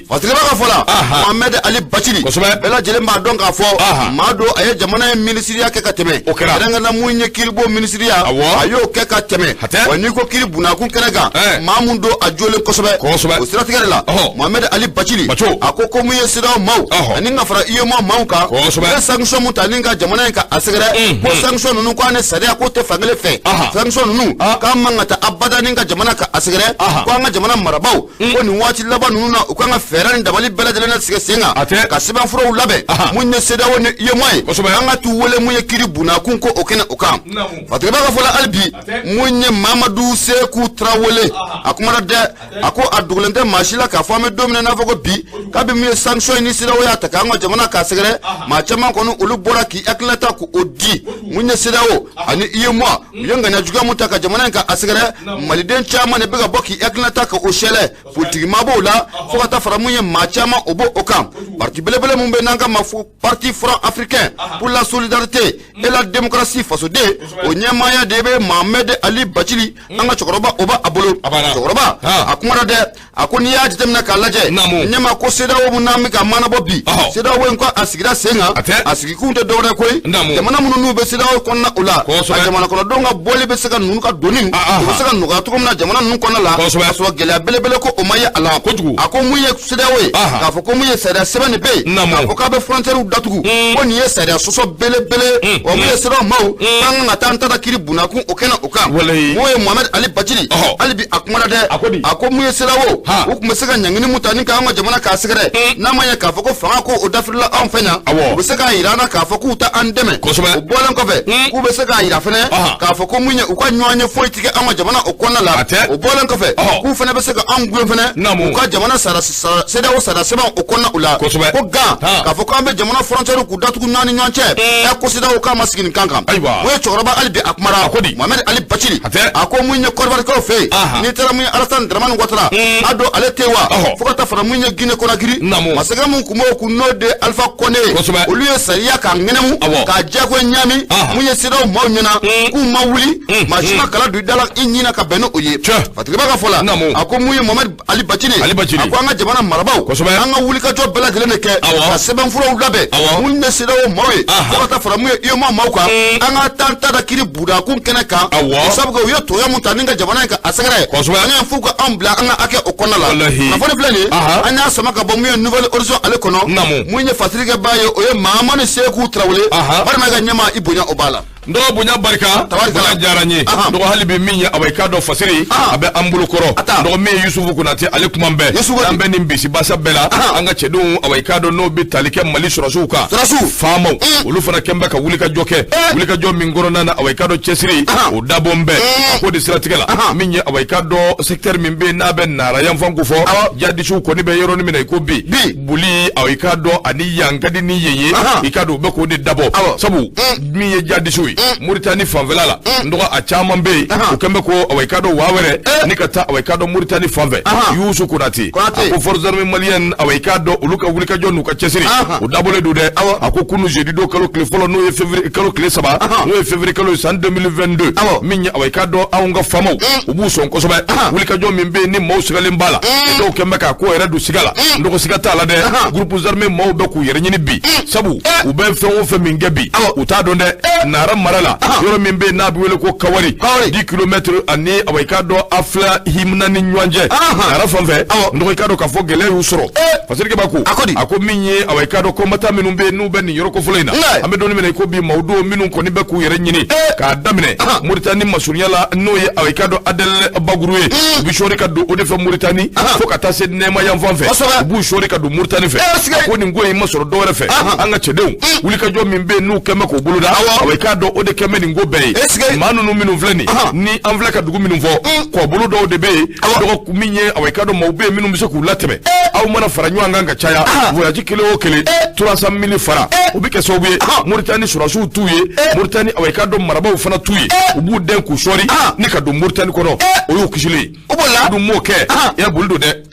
Fasiriba ka fɔ la, Mohamɛd Ali Bacili, bɛɛ lajɛlen b'a dɔn k'a fɔ maa don, a ye jamana in minisiriya kɛ ka tɛmɛ, kɛrɛnkɛrɛnna mun ye kiiribo minisiriya, a y'o kɛ ka tɛmɛ. Wa n'i ko kiiri bunakun kɛnɛ kan, maa mun don, a jolen kosɛbɛ. O siratigɛ de la, Mohamɛd Ali Bacili, a ko ko mun ye CEDEAO maaw ani ka fara UEMOA maaw kan, u ye sanction mun ta ni ka jamana in ka a sɛgɛrɛ, ko sanction ninnu, ko a ni sariya ko tɛ fankelen fɛ. Sanction ninnu, k'an man ka taa abada ni ka jamana ka a sɛgɛrɛ. Ko an ka jamana marabaaw, ko nin waati laban ninnu na, u kan ka fɛɛrɛ ni dabali bɛɛ lajɛlen sigi sen kan ka sɛbɛnfuraw labɛn mun ye CEDEAO ni UEMOA ye, an ka t'u wele mun ye kiiri bunakun ko o kɛnɛ o kan. Fatigi ka fɔ la, hali bi, mun ye Mamadu Seku Tarawele, a kumana dɛ. A ko a dogolen tɛ maa si la k'a fɔ an bɛ don min na, n'a fɔ ko bi, kabi mun ye sanction ni CEDEAO y'a ta k'an ka jamana k'a sɛgɛrɛ, maa caman kɔni, olu bɔra k'i hakilinata k'o di. Mun ye CEDEAO ani UEMOA, u ye ŋaniya juguya mun ta ka jamana in ka a sɛgɛrɛ, maliden caman de bɛ ka bɔ k'i hakilinata ka o sɛlɛ. Politiki maa b'o la, fo ka taa fara mun ye maa caman, o b'o o kan. Parti belebele mun bɛ n'an ka ma fɔ Parti Front Africain pour la Solidarité et la Démocratie, fasoden, o ɲɛmaaya de bɛ Mohamed Ali Bacili, an ka cɛkɔrɔba, o b'a bolo. Cɛkɔrɔba, a kumana dɛ. A ko n'i y'a jateminɛ k'a lajɛ, ɲɛma, ko CEDEAO mun n'an bɛ ka maanabɔ bi, CEDEAO in, ko a sigira sen kan, a sigikun tɛ dɔwɛrɛ koyi, jamana minnu n'u bɛ CEDEAO kɔnɔna o la, a jamana kɔnɔdenw ka bɔli bɛ se ka ninnu ka doni, o bɛ se ka nɔgɔya cogo min na jamana ninnu kɔnɔna la, k'a sɔrɔ gɛlɛya belebele ko o ma ye a la. A ko mun ye CEDEAO ye, k'a fɔ ko mun ye sariya sɛbɛn de bɛ yen, k'a fɔ k'a bɛ frontière datugu, ko nin ye sariya sɔsɔ belebele. Wa mun ye CEDEAO maaw, k'an kan ka taa an ta da kiiri bunakun o kɛnɛ o kan. Mun ye Mohamed Ali Bacili, hali bi a kumana dɛ. A ko mun ye CEDEAO, u tun bɛ se ka ɲangini mun ta ni k'an ka jamana k'a sɛgɛrɛ, n'a ma ɲɛ k'a fɔ ko fanga ko o dafirila anw fɛ yan, u bɛ se k'a yira an na k'a fɔ k'u ta an dɛmɛ. O bɔlen kɔfɛ, k'u bɛ se k'a yira fɛnɛ k'a fɔ ko mun ye u ka ɲɔgɔn ye foyi ti kɛ an ka jamana o kɔnɔna la. O bɔlen kɔfɛ, k'u fɛnɛ bɛ se ka anw gulon fɛnɛ u ka jamana sara CEDEAO sara sɛbɛn o kɔnɔna u la. Ko gan k'a fɔ k'an bɛ jamana frontière k'u datugu ɲɔgɔn ni ɲɔgɔn cɛ, ɛ, ko CEDEAO k'a ma sigi nin kan kan. O ye cɛkɔrɔba, hali bi a kumara, Mohamed Ali Bacili. A ko mun ye Kɔdiwarikaw fɛ yen, n'i taara mun ye Alassane Dramane Ouattara, a don ale tɛ wa, fo ka taa fara mun ye Guinée Conakry, masakɛ mun tun b'o kun, n'o de Alpha Condé ye, olu ye sariya k'a ŋɛnɛmu, k'a diyagoya ɲaami mun ye CEDEAO maaw ɲɛna, k'u ma wuli, maa si ma kala don i da la i ɲin na ka bɛn n'o ye. Fatigiba ka fɔ la, a ko mun ye Mohamed Ali Bacili, a ko an ka jamana marabaaw, an ka wulikajɔ bɛɛ lajɛlen de kɛ ka sɛbɛnfuraw labɛn mun ye CEDEAO maaw ye, fo ka taa fara mun ye UEMOA maaw kan, an ka taa an ta da kiiri budakun kɛnɛ kan, sabu u ye tɔɲɔ mun ta ni ka jamana in ka a sɛgɛrɛ, an y'a f'u ka anw bila an ka hakɛ o kɔnɔna la. Kunnafoni filɛ nin ye, an y'a sama ka bɔ mun ye Nouvel Horizon ale kɔnɔ. Mun ye fasirikɛbaa ye, o ye Mahamani Seku Tarawele. Walima i ka ɲɛmaa, i bonya o b'a la. N dɔgɔ, bonya barika, bonya diyara n ye. Dɔgɔ, hali bi min ye, awa, i k'a dɔn, fasiri a bɛ an bolo kɔrɔ. Dɔgɔ, min ye Yusufu Konate, ale kuma bɛɛ, an bɛ nin bisibasa bɛɛ la, an ka cɛdenw, awa, i k'a dɔn, n'o bɛ tali kɛ Mali sɔrɔsiw kan, faamaw, olu fana kɛn bɛ ka wulikajɔ kɛ, wulikajɔ min kɔnɔna na, awa, i k'a dɔn, cɛsiri o dabɔn bɛɛ. A ko de siratigɛ la, min ye, awa, i k'a dɔn, secteur min bɛ yen n'a bɛ Nara yanfan ko fɔ, jadisiw kɔni bɛ yɔrɔnin min na i ko bi, boli, awa, i k'a dɔn, ani yan ka di ni yen ye, i k'a dɔn, u bɛ k'o de dabɔ, sabu min ye jadisiw ye Muritani fanfɛla la, n dɔgɔ, a caman bɛ yen, u kɛn bɛ ko, awa, i k'a dɔn, waa wɛrɛ ni ka taa, awa, i k'a dɔn, Muritani fanfɛ. Yusu Konate a ko forces armées maliennes, awa, i k'a dɔn, olu ka wulikajɔ n'u ka cɛsiri o dabɔlen don dɛ. A ko kunu jeudi don, kalo tile fɔlɔ, n'o ye février kalo tile 3, n'o ye février kalo ye san 2022, min ye, awa, i k'a dɔn, anw ka faamaw, u b'u sɔn kosɛbɛ. Wulikajɔ min bɛ yen ni maaw sigalen b'a la, dɔw kɛn bɛ k'a ko yɛrɛ don siga la. N dɔgɔ, siga t'a la dɛ, groupes armés maaw bɛ k'u yɛrɛ ɲini bi, sabu u bɛ fɛn o fɛn min kɛ bi, u t'a dɔn dɛ. Nara mara la, yɔrɔ min bɛ yen n'a bɛ wele ko Kawari, 10 kilomètres ani, awa, i k'a dɔn, Afla Himna ni ɲɔgɔn cɛ, Nara fan fɛ, n dɔgɔ, i k'a dɔn k'a fɔ gɛlɛya y'u sɔrɔ. Fasirikɛ b'a ko a ko min ye, awa, i k'a dɔn, combattant minnu bɛ yen n'u bɛ nin yɔrɔ kofɔlɔ in na, an bɛ don min na i ko bi, maaw don minnu kɔni bɛ k'u yɛrɛ ɲini k'a daminɛ Moritani masurunya la, n'o ye, awa, i k'a dɔn, Adel Baguru ye, u bɛ sɔɔri ka don o de fɛ Moritani fo ka taa se Nɛma yan fan fɛ, u b'u sɔɔri ka don Moritani fɛ. A ko nin ko in ma sɔrɔ dɔwɛrɛ fɛ, an ka cɛdenw, wulikajɔ min bɛ yen n'u kɛn bɛ k'o boloda, awa, i k'a dɔn, o de kɛn bɛ nin ko bɛɛ ye. Maa ninnu minnu filɛ nin ni an filɛ ka dugu minnu fɔ, kɔbolo dɔw de bɛ yen, dɔgɔ, min ye, awa, i k'a dɔn, maaw bɛ yen minnu bɛ se k'u latɛmɛ. Aw mana fara ɲɔgɔn kan ka caya, voyage kelen o kelen 300 mille fara, o bɛ kɛ sababu ye Moritani sɔrɔsiw t'u ye, Moritani, awa, i k'a dɔn, marabaaw fana t'u ye, u b'u dɛn k'u sɔɔri ni ka don Moritani kɔnɔ. O y'u kisilen ye. O dun m'o kɛ, i ya boli don dɛ.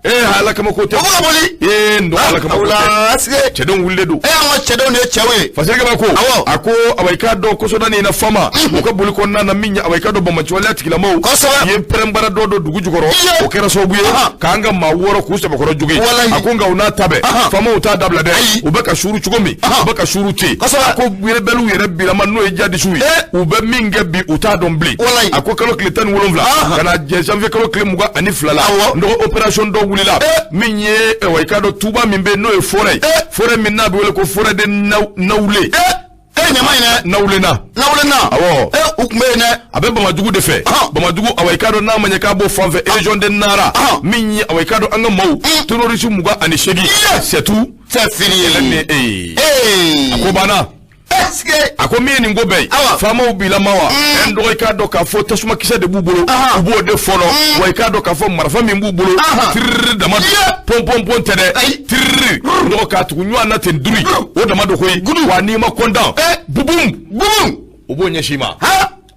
Ee, ala kama ko tɛ. O bɛ ka boli. Ee, n dɔgɔ, ala kama ko tɛ, cɛdenw wulilen don. E, an ka cɛdenw de ye cɛw ye. Fasirikɛ b'a ko a ko, awa, i k'a dɔn, kɔsɔda nin na, fama u ka boli kɔnɔna na, min ye, awa, i k'a dɔn, banbaanciwaleya tigilamaw ye pɛrɛnbara dɔ don dugu jukɔrɔ, o kɛra sababu ye k'an ka maa 6 k'u sɛbɛkɔrɔ jogin. A ko nka u n'a ta bɛɛ, faamaw t'a dabila dɛ. U bɛ ka suuru cogo min, u bɛ ka suuru ten. A ko rebelles yɛrɛ bilama, n'o ye jadisiw ye, u bɛ min kɛ bi, u t'a dɔn bilen. A ko kalo tile 17 ka na jɛ janvier kalo tile 22 la, n dɔgɔ, opération dɔ wulila, min ye, awa, i k'a dɔn, tuba min bɛ yen n'o ye forêt ye, forêt min n'a bɛ wele ko forêt de Nawule. E, ɲama in dɛ. Nawulena. Nawulena. Awɔ. E, u tun bɛ yen dɛ. A bɛ Bamadugu de fɛ, Bamadugu, awa, i k'a dɔn, n'a ma ɲɛ k'a b'o fan fɛ, région de Nara, min ye, awa, i k'a dɔn, an ka maaw terroriste 28, c'est tout. C'est fini. Ee, a ko banna. A ko min ye nin ko bɛɛ ye, faamaw bilama wa, n dɔgɔ, i k'a dɔn k'a fɔ tasumakisɛ de b'u bolo, u b'o de fɔlɔ wa. I k'a dɔn k'a fɔ marifa min b'u bolo, tiriri dama don, pɔn pɔn pɔn tɛ dɛ, tiriri, n dɔgɔ, k'a tugu ɲɔgɔn na ten duri, o dama don koyi. Wa n'i ma kɔntan, bubum bubum, o b'o ɲɛsin i ma.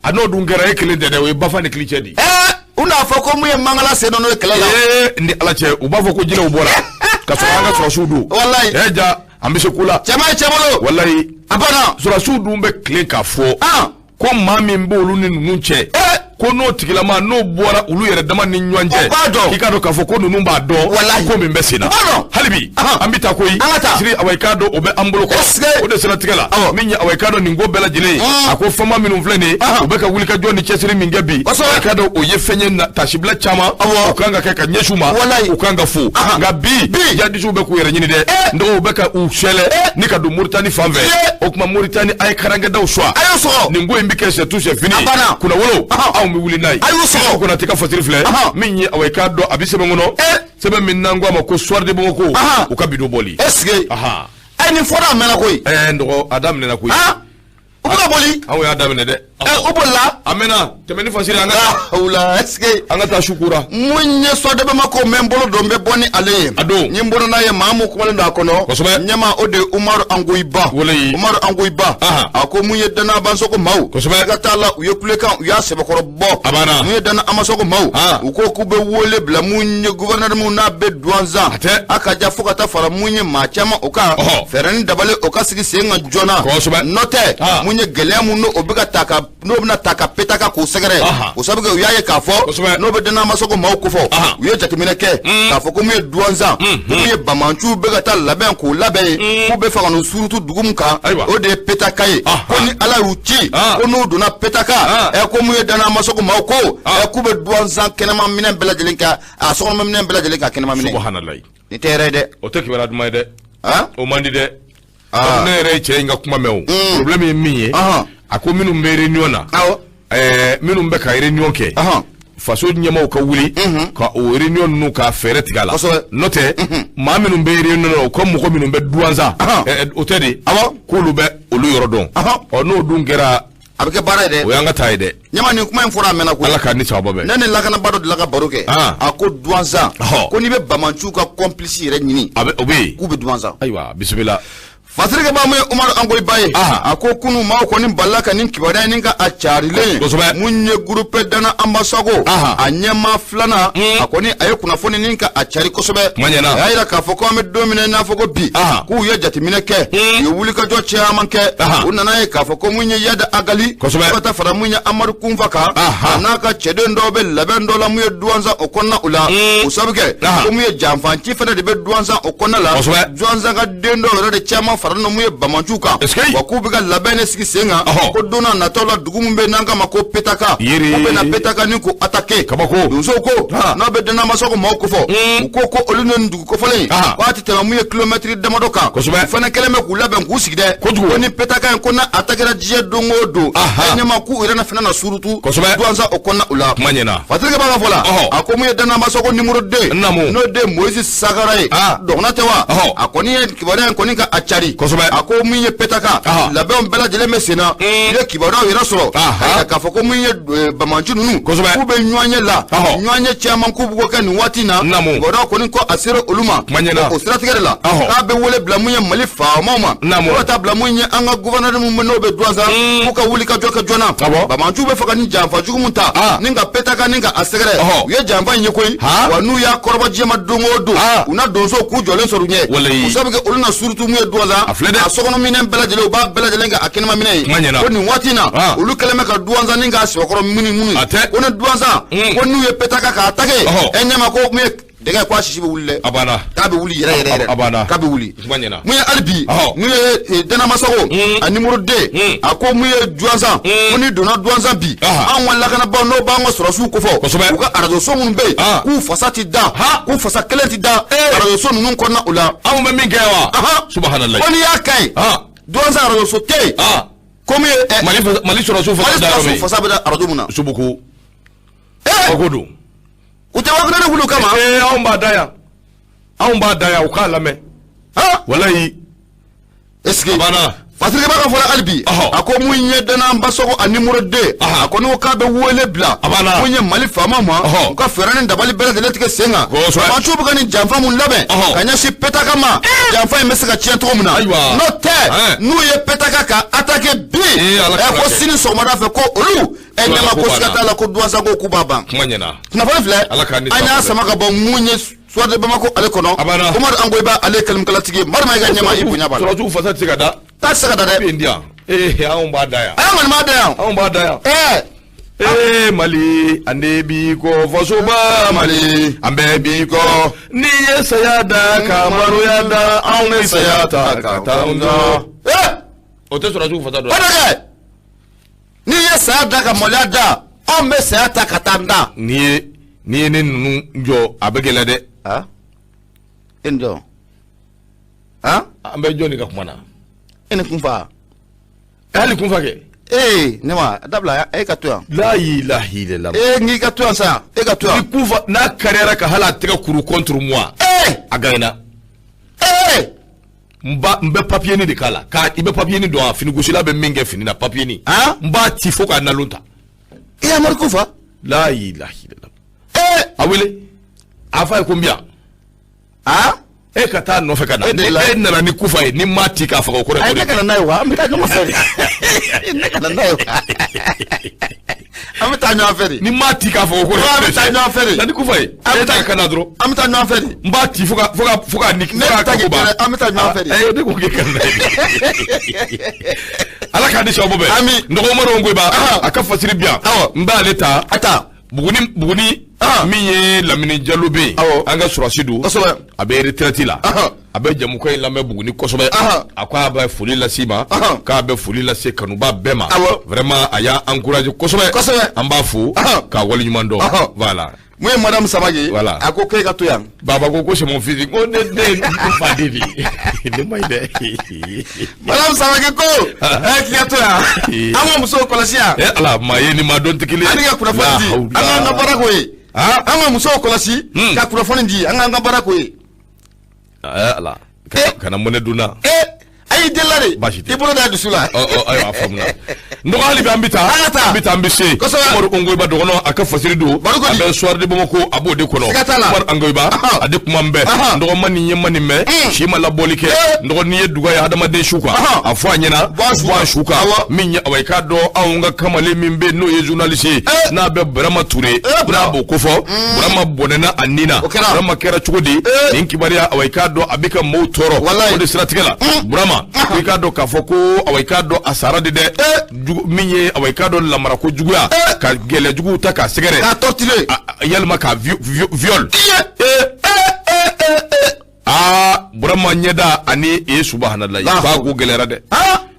A n'o dun kɛra, e kelen tɛ dɛ, o ye bafa ni kilicɛ di. U n'a fɔ ko mun ye mangala sen dɔ n'o ye kɛlɛ la. Ee, ni Ala cɛ, u b'a fɔ ko jinɛw bɔra ka sɔrɔ an ka sɔrɔsiw don. Walayi. Ɛ ja, an bɛ se ko la. Cɛman ye cɛ bolo. Walayi. A banna. Sɔrɔsiw dun bɛ tilen k'a fɔ ko maa min b'olu ni ninnu cɛ, ko n'o tigilama n'o bɔra olu yɛrɛ dama ni ɲɔgɔn cɛ, o b'a dɔn. I k'a dɔn k'a fɔ ko ninnu b'a dɔn ko min bɛ sen na. U b'a dɔn. Hali bi an bɛ taa koyi. An ka taa. Siri, awa, i k'a dɔn, o bɛ an bolo kɔrɔ. O de siratigɛ la, min ye, awa, i k'a dɔn, nin ko bɛɛ lajɛlen ye, a ko fama minnu filɛ nin ye, u bɛ ka wulikajɔ ni cɛsiri min kɛ bi, i k'a dɔn, o ye fɛn ye tasibila caman o kan ka kɛ ka ɲɛsin u ma, u kan ka fo. Nka bi, jadisiw bɛ k'u yɛrɛ ɲini dɛ, n dɔgɔ, u bɛ ka u sɛlɛ ni ka don Moritani fan fɛ. O tuma, Moritani, a ye karankɛdaw suwa. A y'o sɔgɔ. Nin ko in bɛ kɛ, c'est tout, c'est fini. A banna. Kunnawolo, anw bɛ wuli n'a ye. A y'u sɔgɔ. O Konate ka fasiri filɛ, min ye, awa, i k'a dɔn, a bɛ sɛbɛn kɔnɔ, sɛbɛn min n'an ko a ma ko Soir de Bamako, u ka bidon bɔli. Est-ce que ɛ, nin fɔra a mɛnna koyi. Ɛɛ, n dɔgɔ, a daminɛna koyi. U bɛ ka boli. Anw y'a daminɛ dɛ. Ɛ, u bolila. A mɛnna, tɛmɛ ni fasiri, an ka taa. Wula, est-ce que an ka taa sukura. Mun ye Soir de Bamako, mɛ n bolo don n bɛ bɔ ni ale ye. A don. Ni n bolo n'a ye, maa mun kumalen don a kɔnɔ. Ɲɛma, o de ye Umaru Angoyiba. Walayi. Umaru Angoyiba. A ko mun ye Dana Abansoko maaw. Ka t'a la, u ye kulekan, u y'a sɛbɛkɔrɔ bɔ. A banna. Mun ye Dana Amasoko maaw. U ko k'u bɛ wele bila mun ye gouverneur mun n'a bɛ Duwanzan. A tɛ. A ka ja fo ka taa fara mun ye maa caman o kan. Fɛɛrɛ ni dabali o ka sigi sen kan joona. N'o tɛ, mun ye gɛlɛya mun n'o bɛ ka ta ka n'o bɛna ta ka Petaka k'o sɛgɛrɛ, o sabu kɛ u y'a ye k'a fɔ n'o bɛ Dana Amasoko maaw kofɔ, u ye jateminɛ kɛ k'a fɔ ko mun ye Duwanzan, ko mun ye banbaanciw bɛ ka taa labɛn k'o labɛn ye, k'u bɛ fɛ ka n'u surutu dugu min kan, o de ye Petaka ye. Ko ni Ala y'u ci, ko n'u donna Petaka, ɛ, ko mun ye Dana Amasoko maaw ko, ɛ, k'u bɛ Duwanzan kɛnɛma minɛn bɛɛ lajɛlen ka a sokɔnɔ minɛn bɛɛ lajɛlen ka kɛnɛma minɛ. Subahanallahi. Nin tɛ hɛrɛ ye dɛ. O tɛ kibaruya duman ye dɛ. O man di dɛ. Ne yɛrɛ ye cɛ in ka kuma mɛn, o problème ye min ye. A ko minnu bɛ réunion na, minnu bɛ ka réunion kɛ, faso ɲɛmaaw ka wuli ka o réunion ninnu ka fɛɛrɛ tigɛ a la. N'o tɛ, maa minnu bɛ réunion na, o ka mɔgɔ minnu bɛ Douentza, o tɛ de, k'olu bɛ olu yɔrɔ dɔn. Ɔ, n'o dun kɛra, a bɛ kɛ baara ye dɛ. O y'an ka taa ye dɛ. Ɲama, nin kuma in fɔra a mɛnna koyi. Ala k'a ni sababa bɛn. Ne ni lakanabaa dɔ delila ka baro kɛ. A ko Douentza, ko n'i bɛ bamanciw ka complice yɛrɛ ɲini, a bɛ, o bɛ yen. K'u bɛ Douentza. Ayiwa, bisimila. Fasirikɛ baa mun ye Umaru Angoyiba ye. A ko kunu maaw kɔni balila ka nin kibaruya nin ka a carilen. Mun ye groupe Dana Ambasago, a ɲɛmaa filanan, a kɔni a ye kunnafoni nin ka a cari kosɛbɛ. Kuma ɲɛna. A y'a yira k'a fɔ ko an bɛ don min na i n'a fɔ ko bi, k'u ye jateminɛ kɛ, u ye wulikajɔ caman kɛ, u nana ye k'a fɔ ko mun ye Iyad Ag Ghali, fo ka taa fara mun ye Amadu Kunfa kan, a n'a ka cɛden dɔw bɛ labɛn dɔ la mun ye Douentza o kɔnɔna o la. O sabu kɛ ko mun ye janfanci fana de bɛ Douentza o kɔnɔna la. Douentza ka den dɔw yɛrɛ de caman faralen don mun ye bamanciw kan. Wa k'u bɛ ka labɛn de sigi sen kan, ko don n'a nataw la, dugu min bɛ n'an k'a ma ko Petaka, k'u bɛna Petaka ni k'o attaquer. Kabako. Donsow ko n'a bɛ Dana Ambasago maaw kofɔ, u ko ko olu ni nin dugu kofɔlen in, k'a tɛ tɛmɛ mun ye kilomɛtiri damadɔ kan. U fana kɛlen bɛ k'u labɛn k'u sigi dɛ. Ko ni Petaka in ko n'a attaquera diɲɛ don o don, ɛ ɲɛma, k'u yɛrɛ fana na surutu Douentza o kɔnɔna o la. Kuma ɲɛna. Fasirikɛ b'a ka fɔ la, a ko mun ye Dana Ambasago numéro 2, n'o de Moïse Sagara ye, dɔgɔnɔ tɛ wa, a kɔni ye kibaruya in kɔni ka a cari. A ko mun ye Petaka, labɛnw bɛɛ lajɛlen bɛ sen na. U ye kibaruyaw yɛrɛ sɔrɔ k'a fɔ ko mun ye bamanci ninnu, k'u bɛ ɲɔgɔn ye la, ɲɔgɔn ye caman k'u b'o kɛ nin waati in na. Kibaruyaw kɔni ko a sera olu ma. O siratigɛ de la, k'a bɛ wele bila mun ye Mali faamaw ma, fo ka taa bila mun ye an ka gouverneur mun bɛ n'o bɛ Douentza, k'u ka wuli ka jɔ kɛ joona. Bamanciw bɛ fɛ ka nin janfa jugu mun ta ni ka Petaka ni ka a sɛgɛrɛ, u ye janfa in ye koyi. Wa n'u y'a kɔrɔbɔ diɲɛ ma don o don, u na donsow k'u jɔlen sɔrɔ u ɲɛ. O sabu kɛ olu na surutu mun ye Douentza, a sokɔnɔ minɛn bɛɛ lajɛlen, u b'a bɛɛ lajɛlen kɛ a kɛnɛma minɛn ye. Ko nin waati in na, olu kɛlen bɛ ka Douentza ni k'a sɛbɛkɔrɔ muni muni. Ko ni Douentza, ko n'u ye Petaka k'a attaquer, ɛ ɲɛma, ko mun ye dɛgɛ, ko a sisi bɛ wuli dɛ. A banna. K'a bɛ wuli yɛrɛ yɛrɛ yɛrɛ. A banna. K'a bɛ wuli. Kuma ɲɛna. Mun ye hali bi, mun ye Dana Ambasago a numéro 2, a ko mun ye Douentza, ko n'i donna Douentza bi, anw ka lakanabaaw n'o b'an ka sɔrɔsiw kofɔ, u ka arajoso minnu bɛ yen, k'u fasa ti da, k'u fasa kelen ti da arajoso ninnu kɔnɔna o la. Anw bɛ min kɛ wa? Subahanallahi. Ko n'i y'a ka ye, Douentza arajoso tɛ yen. Ko mun ye Mali sɔrɔsiw fasa da yɔrɔ min. Mali sɔrɔsiw fasa bɛ da arajo mun na. Subuku. Kabako don. U tɛ wa kelen wuli o kama. Ee, anw b'a da yan, anw b'a da yan, u k'a lamɛn. Walayi. Est ce que Fasirikɛ b'a ka fɔ la hali bi, a ko mun ye Dana Ambasago a numéro 2, a ko n'o k'a bɛ wele bila mun ye Mali faamaw ma, u ka fɛɛrɛ ni dabali bɛɛ lajɛlen tigɛ sen kan. Bamanciw bɛ ka nin janfa mun labɛn ka ɲɛsin Petaka ma, janfa in bɛ se ka tiɲɛ cogo min na. N'o tɛ, n'u ye Petaka ka attaquer bi, ɛ ko sini sɔgɔmada fɛ, ko olu, ɛ ɲɛma, ko siga t'a la ko Douentza ko k'u b'a ban. Kuma ɲɛna. Kunnafoni filɛ, an y'a sama ka bɔ mun ye Soir de Bamako ale kɔnɔ. Umaru Angoyiba ale ye kalimakalatigi ye. Marima, i ka ɲɛma, i bonya b'a la. Sɔrɔsiw fasa tɛ se ka da. K'a tɛ se ka da dɛ. Bɛ di yan. Ee, anw b'a da yan. An kɔni b'a da yan. Anw b'a da yan. Ee Mali, an de b'i kɔ, fasoba Mali, an bɛɛ b'i kɔ. N'i ye saya da ka maloya da, anw bɛ saya ta ka taa anw da. O tɛ sɔrɔsiw fasa dɔn. O de kɛ. N'i ye saya da ka maloya da, anw bɛ saya ta ka taa n da. N'i ye ne ninnu jɔ, a bɛ gɛlɛya dɛ. E ni jɔ? An bɛ jɔn de ka kuma na? E ni Kunfa. Hali Kunfa kɛ. Ee, ne ma dabila, e ka to yan. La ilaha illallah. Ee, n k'i ka to yan sa, e ka to yan. Ni Kunfa n'a kariyara ka hali a tɛgɛ kuru contre moi. A gagnera. N ba, n bɛ papier ni de k'a la, k'a i bɛ papier ni dɔn, a finigosila bɛ min kɛ fini na, papier ni. N b'a ci fo k'a nalon ta. E Amadu Kunfa. La ilaha illallah. A wele, a f'a ye ko n bɛ yan. E ka taa nɔfɛ ka na. Ni e nana ni Kufa ye, ni maa ti k'a faga, o kɔrɔ ye. Ayi, ne kana n'a ye wa, an bɛ taa ɲɔgɔn fɛ de. Ne kana n'a ye wa, an bɛ taa ɲɔgɔn fɛ de. Ni maa ti k'a faga, o kɔrɔ ye. An bɛ taa ɲɔgɔn fɛ de. Na ni Kufa ye. E ta ka na dɔrɔn. An bɛ taa ɲɔgɔn fɛ de. N b'a ci fo ka ni. Ne bɛ taa k'i kɛlɛ, an bɛ taa ɲɔgɔn fɛ de. Ee, ne ko k'e ka na ye. Ala k'a di sababu bɛɛ. Ami. N dɔgɔ Umaru Ngoyiba. A ka fasiri bi yan. N b'ale ta. A ta. Buguni min ye Lamini Jalo bɛ yen. An ka sɔrɔsi don. A bɛ retraite la. A bɛ jamukan in lamɛn Buguni kosɛbɛ. A ko a bɛ foli lase ma. K'a bɛ foli lase kanuba bɛɛ ma. Vraiment, a y'an encouragé kosɛbɛ. An b'a fo k'a waleɲuman dɔn. Voilà. Mun ye madame Samake? Voilà. A ko k'e ka to yan. Baba ko c'est mon fils. Ko ne ne fa den de ye. Ne ma ɲi dɛ. Madame Samake ko k'i ka to yan. An ka musow kɔlɔsi yan. Eh Ala, maa ye ni maa dɔn tɛ kelen ye. Ani ka kunnafoni di. An k'an ka baara k'o ye. An ka musow kɔlɔsi ka kunnafoni di. An k'an ka baara k'o ye. Ala. Kana mɔnɛ donna. A y'i delila de. Baasi tɛ. I bolo da dusu la. Ɔ ayiwa, a faamuna. N dɔgɔ, hali bi an bɛ taa. An ka taa. An bɛ taa, an bɛ se. Kosɛbɛ. Umaru Ongoyiba dɔgɔnɔ, a ka fasiri don. Baro A bɛ Soir de Bamako, a b'o de kɔnɔ. Siga t'a la. Umaru Ongoyiba, a de kuma n bɛɛ. N dɔgɔ, ma nin ye, ma nin mɛn. Si ma labɔli kɛ. N dɔgɔ, n'i ye duga ye hadamaden su kan. A fɔ a ɲɛna. Bɔ a su Bɔ a su kan. Min ye, awa, i k'a dɔn anw ka kamalen min bɛ yen, n'o ye journaliste ye. N'a bɛ Burama Ture. N'a b'o kofɔ. Burama bɔnɛna a nin na. O kɛra. Burama kɛra cogo di? Nin kibaruya, awa, i k'a dɔn a bɛ ka maaw tɔɔrɔ. Walayi. O de siratigɛ la, Burama, i k'a dɔn k'a fɔ ko, awa, i k'a dɔn a sara de dɛ. Min ye, awa, i k'a dɔn lamara ko juguya ka gɛlɛya juguw ta k'a sɛgɛrɛ. K'a torturer. Yalima k'a viol. Aa, Burama ɲɛda ani e subahanalayi, k'a ko gɛlɛyara dɛ.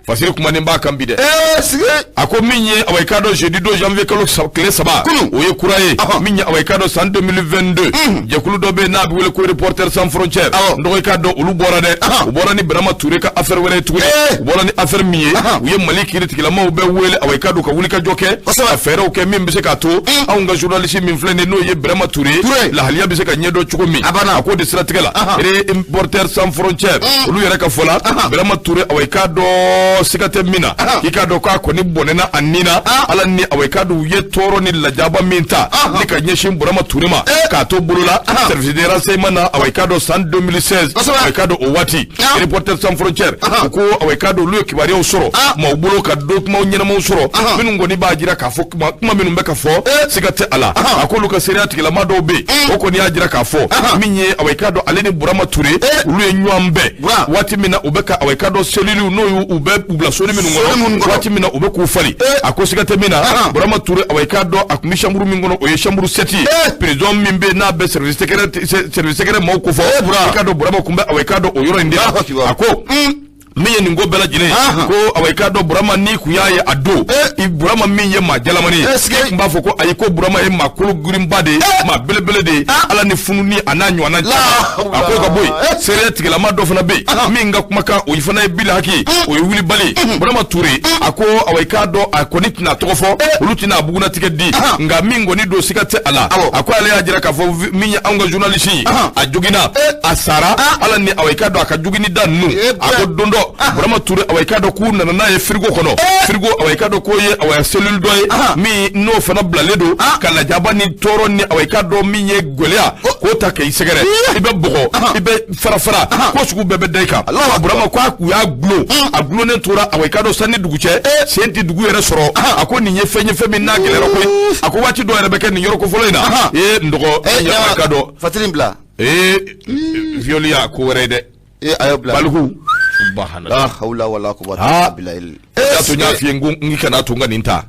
Fasiri kumanen b'a kan bi dɛ. Sigi. A ko min ye, awa, i k'a dɔn jeudi don, janvier kalo tile 3, Kunun. o ye kura ye. Min ye, awa, i k'a dɔn san 2022, jɛkulu dɔ bɛ yen n'a bɛ wele ko Reporters sans frontières. N dɔgɔ, i k'a dɔn olu bɔra dɛ. U bɔra ni Burama Ture ka affaire wɛrɛ ye tuguni. U bɔra ni affaire min ye, u ye Mali kiiritigilamaw bɛɛ wele, awa, i k'a dɔn ka wulikajɔ kɛ, ka fɛɛrɛw kɛ min bɛ se k'a to anw ka journaliste min filɛ nin ye, n'o ye Burama Ture, Ture. lahaliya bɛ se ka ɲɛdɔn cogo min. A banna. A k'o de siratigɛ la, Reporters sans frontières, olu yɛrɛ ka fɔ la, Burama Ture, awa, i k'a dɔn siga tɛ min na, i k'a dɔn k'a kɔni bɔnɛna a nin na. Ala ni, awa, i k'a dɔn u ye tɔɔrɔ ni lajaba min ta ni ka ɲɛsin Burama Ture ma k'a to bolo la service de renseignement na, awa, i k'a dɔn san 2016, awa, i k'a dɔn o waati, Reporters sans frontières u ko, awa, i k'a dɔn olu ye kibaruyaw sɔrɔ maaw bolo ka document ɲɛnamaw sɔrɔ minnu kɔni b'a jira k'a fɔ kuma minnu bɛ ka fɔ, siga tɛ a la. A k'olu ka seereya tigilama dɔw bɛ yen, o kɔni y'a jira k'a fɔ min ye, awa, i k'a dɔn ale ni Burama Ture, olu ye ɲɔgɔn bɛn waati min na u bɛ ka, awa, i k'a dɔn cellules, n'o y'u bɛ u bila soni minnu kɔnɔ, waati min na u bɛ k'u fali. A ko siga tɛ min na, Burama Ture, awa, i k'a dɔn a tun bɛ chambre min kɔnɔ, o ye chambre 7 ye, prison min bɛ yen n'a bɛ service secret maaw ko fɔ. I k'a dɔn Burama tun bɛ, awa, i k'a dɔn o yɔrɔ in de la. A ko min ye nin ko bɛɛ lajɛlen ye, ko, awa, i k'a dɔn Burama, n'i kun y'a ye a don, i Burama min ye maa jalamani ye, i kun b'a fɔ ko ayi, ko Burama ye maa kolo girinba de ye, maa belebele de ye, Ala ni fununi a n'a ɲɔgɔnna caman. A ko ka bɔ yen, seereya tigilama dɔ fana bɛ yen min ka kumakan, o fana ye bili haki ye, o ye wulibali ye. Burama Ture, a ko, awa, i k'a dɔn a kɔni tɛna tɔgɔ fɔ, olu tɛna a bugunatigɛ di, nka min kɔni don, siga tɛ a la. A ko ale y'a jira k'a fɔ min ye anw ka journaliste ye, a joginna, a sara. Ala ni, awa, i k'a dɔn a ka jogini da ninnu, a ko don dɔ Burama Ture, awa, i k'a dɔn k'u nana n'a ye frigo kɔnɔ. Frigo, awa, i k'a dɔn k'o ye, awa, cellule dɔ ye min n'o fana bilalen don ka lajaba ni tɔɔrɔ ni, awa, i k'a dɔn min ye gɛlɛya k'o ta k'i sɛgɛrɛ, i bɛ bɔgɔ, i bɛ fara fara, ko sugu bɛɛ bɛ da i kan. Burama ko a u y'a gulon, a gulonnen tora, awa, i k'a dɔn sanni dugu cɛ, sen tɛ dugu yɛrɛ sɔrɔ. A ko nin ye fɛn ye, fɛn min n'a gɛlɛyara koyi. A ko waati dɔ yɛrɛ bɛ kɛ nin yɔrɔ ko fɔlɔ in na, ee, n dɔgɔ, i k'a dɔn Fatiri bila. Ee, viol y'a ko wɛrɛ ye dɛ. A y'o bila. Baliku, subhanallah. La hawla wala quwwata illa billah. Y'a to n y'a f'i ye, n ko n kana to n ka nin ta.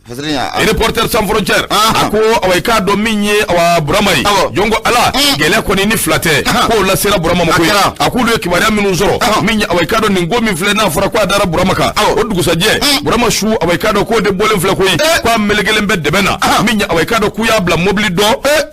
Fasiri ya. Reporters sans frontières a ko, awa, i k'a dɔn min ye, awa, Burama ye, jɔn ko Ala, gɛlɛya kɔni ni fila tɛ, k'o lasera Burama ma koyi. A k'olu ye kibaruya minnu sɔrɔ, min ye, awa, i k'a dɔn nin ko min filɛ n'a fɔra k'a dara Burama kan, o dugusajɛ Burama su, awa, i k'a dɔn k'o de bɔlen filɛ koyi, k'a melekelen bɛ dɛmɛ na. Min ye, awa, i k'a dɔn k'u y'a bila mobili dɔ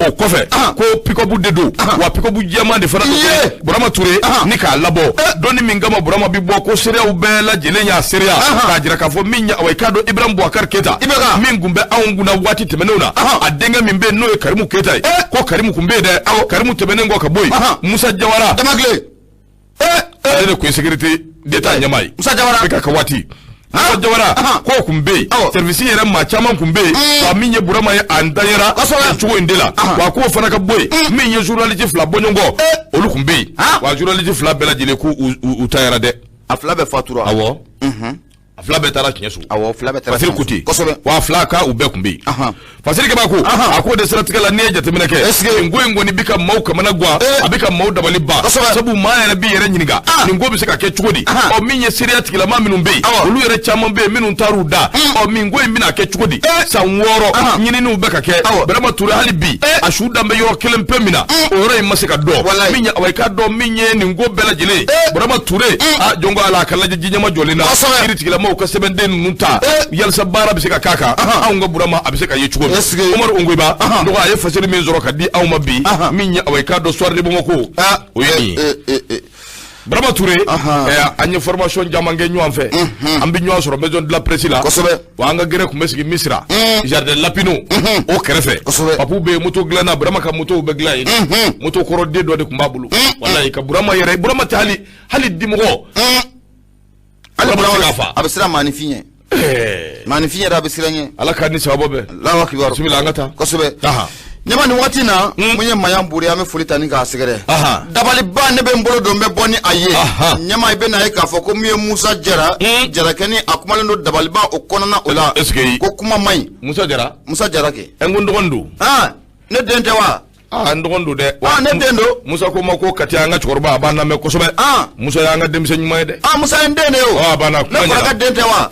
o kɔfɛ, ko pick-up de don wa, pick-up jɛman de fana don. Burama Ture ni k'a labɔ dɔnni min kama Burama bi bɔ, ko seereyaw bɛɛ lajɛlen y'a seereya k'a jira k'a fɔ min ye, awa, i k'a dɔn Ibrahim Boubacar Keita min kun bɛ anw kunna waati tɛmɛnenw na, a denkɛ min bɛ yen n'o ye Karimu Keita ye, ko Karimu kun bɛ yen dɛ. Karimu tɛmɛnen kɔ ka bɔ yen, Musa Jawara Jamakile. Ale de kun ye sécurité d'État ɲɛmaa ye. Musa Jawara. Bɛ ka waati Musa Jawara k'o kun bɛ yen, service yɛrɛ maa caman kun bɛ yen wa. Min ye Burama ye, a ntanyara nin cogo in de la wa. K'o fana ka bɔ yen, min ye journaliste fila bɔɲɔgɔn, olu kun bɛ yen wa. Journaliste fila bɛɛ lajɛlen k'u u tanyara dɛ. A fila bɛɛ fatura. Awɔ, a fila bɛɛ taara tiɲɛ so. Awɔ, fila bɛɛ taara. Fasiri ko ten. Kosɛbɛ. Wa fila ka u bɛɛ kun bɛ yen. Fasiri kɛba ko a k'o de siratigɛ la, n'i ye jateminɛ kɛ, nin ko in kɔni bi ka maaw kamana gan, a bɛ ka maaw dabali ban, sabu maa yɛrɛ b'i yɛrɛ ɲininka nin ko bɛ se ka kɛ cogo di. Ɔ, min ye seereya tigilama minnu bɛ yen, olu yɛrɛ caman bɛ yen minnu taar'u da. Ɔ, min ko in bɛna kɛ cogo di? San 6 ɲininiw bɛ ka kɛ. Burama Ture, hali bi a su dan bɛ yɔrɔ kelen pe min na, o yɔrɔ in ma se ka dɔn. Min ye, awa, i k'a dɔn min ye nin ko bɛɛ lajɛlen ye, Burama Ture, a jɔn ko Ala, a ka lajɛ ji ɲɛma jɔlen na, kiiri tigilamaw maaw ka sɛbɛnden ninnu ta yalisa baara bɛ se ka k'a kan, anw ka Burama a bɛ se ka ye cogo min. Umaru Ongoyiba dɔgɔ, a ye fasiri min sɔrɔ ka di anw ma bi, min ye awa i k'a dɔn Soir de Bamako, o ye nin ye. Burama Ture, an ye formation caman kɛ ɲɔgɔn fɛ, an bɛ ɲɔgɔn sɔrɔ maison de la presse la. Wa an ka gɛrɛ tun bɛ sigi Misira, jardin Lapino o kɛrɛfɛ. Papu bɛ yen, moto dilanna, Burama ka motow bɛ dilan yen. Moto kɔrɔden dɔ de tun b'a bolo. Walayi ka Burama yɛrɛ, Burama tɛ hali hali dimɔgɔ. Hali Burama a bɛ siran maaninfin ɲɛ. Maaninfin yɛrɛ a bɛ siran ɲɛ. Ala k'a ni sababa bɛn. Alahu akibaru. Bisimila, an ka taa. Kosɛbɛ. Ɲama, nin waati na, mun ye Mayan Bure, an bɛ foli ta ni k'a sɛgɛrɛ. Dabaliba ne bɛ n bolo don, n bɛ bɔ ni a ye. Ɲama, i bɛ n'a ye k'a fɔ ko min ye Musa Jara, Jarakɛni, a kumalen don dabaliba o kɔnɔna o la. Est-ce que ko kuma man ɲi. Musa Jara. Musa Jara kɛ. Ɛ, n ko n dɔgɔnin don. Ne den tɛ wa? Aa, n dɔgɔnin don dɛ. Ne den don. Musa ko ma ko Kati, an ka cɛkɔrɔba, a b'an lamɛn kosɛbɛ. Musa y'an ka denmisɛn ɲuman ye dɛ. Musa ye n den de ye o. A banna. Ne kɔrɔkɛ den tɛ wa?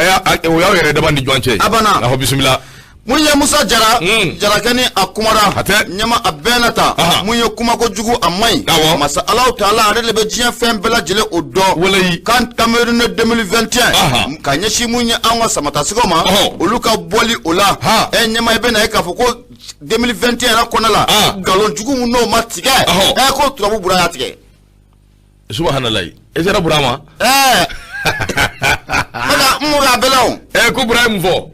O y'aw yɛrɛ dama ni ɲɔgɔn cɛ. A banna. Ahɔ, bisimila. Mun ye Musa Jara, Jarakɛni, a kumara. A tɛ. Ɲama, a bɛɛ na ta. Mun ye kumako jugu, a man ɲi. Masa Alahu taala, ale de bɛ diɲɛ fɛn bɛɛ lajɛlen o dɔn. Walayi. CAN Cameroun 2021, ka ɲɛsin mun ye anw ka samatasɛgɛw ma, olu ka bɔli o la. Ɛ ɲama, i bɛ na ye k'a fɔ ko 2021 yɛrɛ kɔnɔ la, nkalon jugu mun n'o ma tigɛ, ɛ, ko turabu Bura y'a tigɛ. Subahanallahi, e sera Burama. Ɛɛ, ne ka n mɔ k'a bɛɛ la o. Ɛ, ko Bura ye mun fɔ?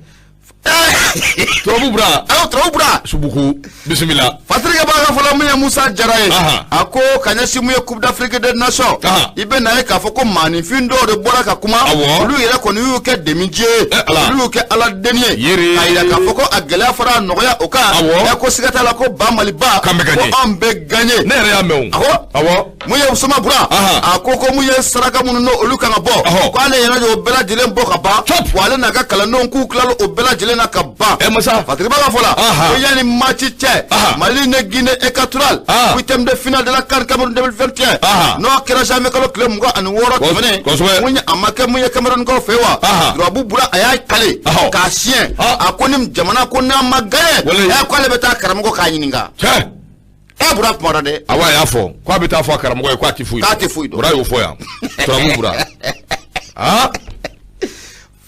Turabu Bura. Awɔ, turabu Bura. Subuku, bisimila. Fasirikɛ b'a ka fɔlɔ, mun ye Musa Jara ye, a ko ka ɲɛsin mun ye Coupe d'Afrique des Nations, i bɛ na ye k'a fɔ ko maaninfin dɔw de bɔra ka kuma. Olu yɛrɛ kɔni y'u kɛ demiji ye, olu y'u kɛ Ala deni ye, k'a yira k'a fɔ ko a gɛlɛya fara a nɔgɔya o kan. Ɛ, ko siga t'a la ko ba Maliba, k'an bɛ gagner. Ko anw bɛ gagner. Ne yɛrɛ y'a mɛn o. Awɔ. Mun ye Soma Bura, a ko ko mun ye saraka minnu n'o olu kan ka bɔ, ko ale yɛrɛ y'o bɛɛ lajɛlen bɔ ka ban, wa ale n'a ka kalandenw k'u tilala o bɛɛ lajɛlen na ka ban. Ɛ masa. Fatigi b'a fɔ la ko yanni match cɛ, Mali ni Guinée équatoriale, huitième de finale de la CAN Cameroun 2021, n'o kɛra janvier kalo tile 26 tɛmɛnen, mun ye a ma kɛ mun ye Cameroun kaw fɛ wa, Turabu Bura a y'a kale k'a siɲɛ, a ko ni jamana ko n'a ma gagner, ɛ, k'ale bɛ taa karamɔgɔ k'a ɲininka. E Bura kumara dɛ. Awɔ, a y'a fɔ k'a bɛ taa fɔ a karamɔgɔ ye k'a tɛ foyi dɔn. K'a tɛ foyi dɔn. Bura y'o fɔ yan, Turabu Bura.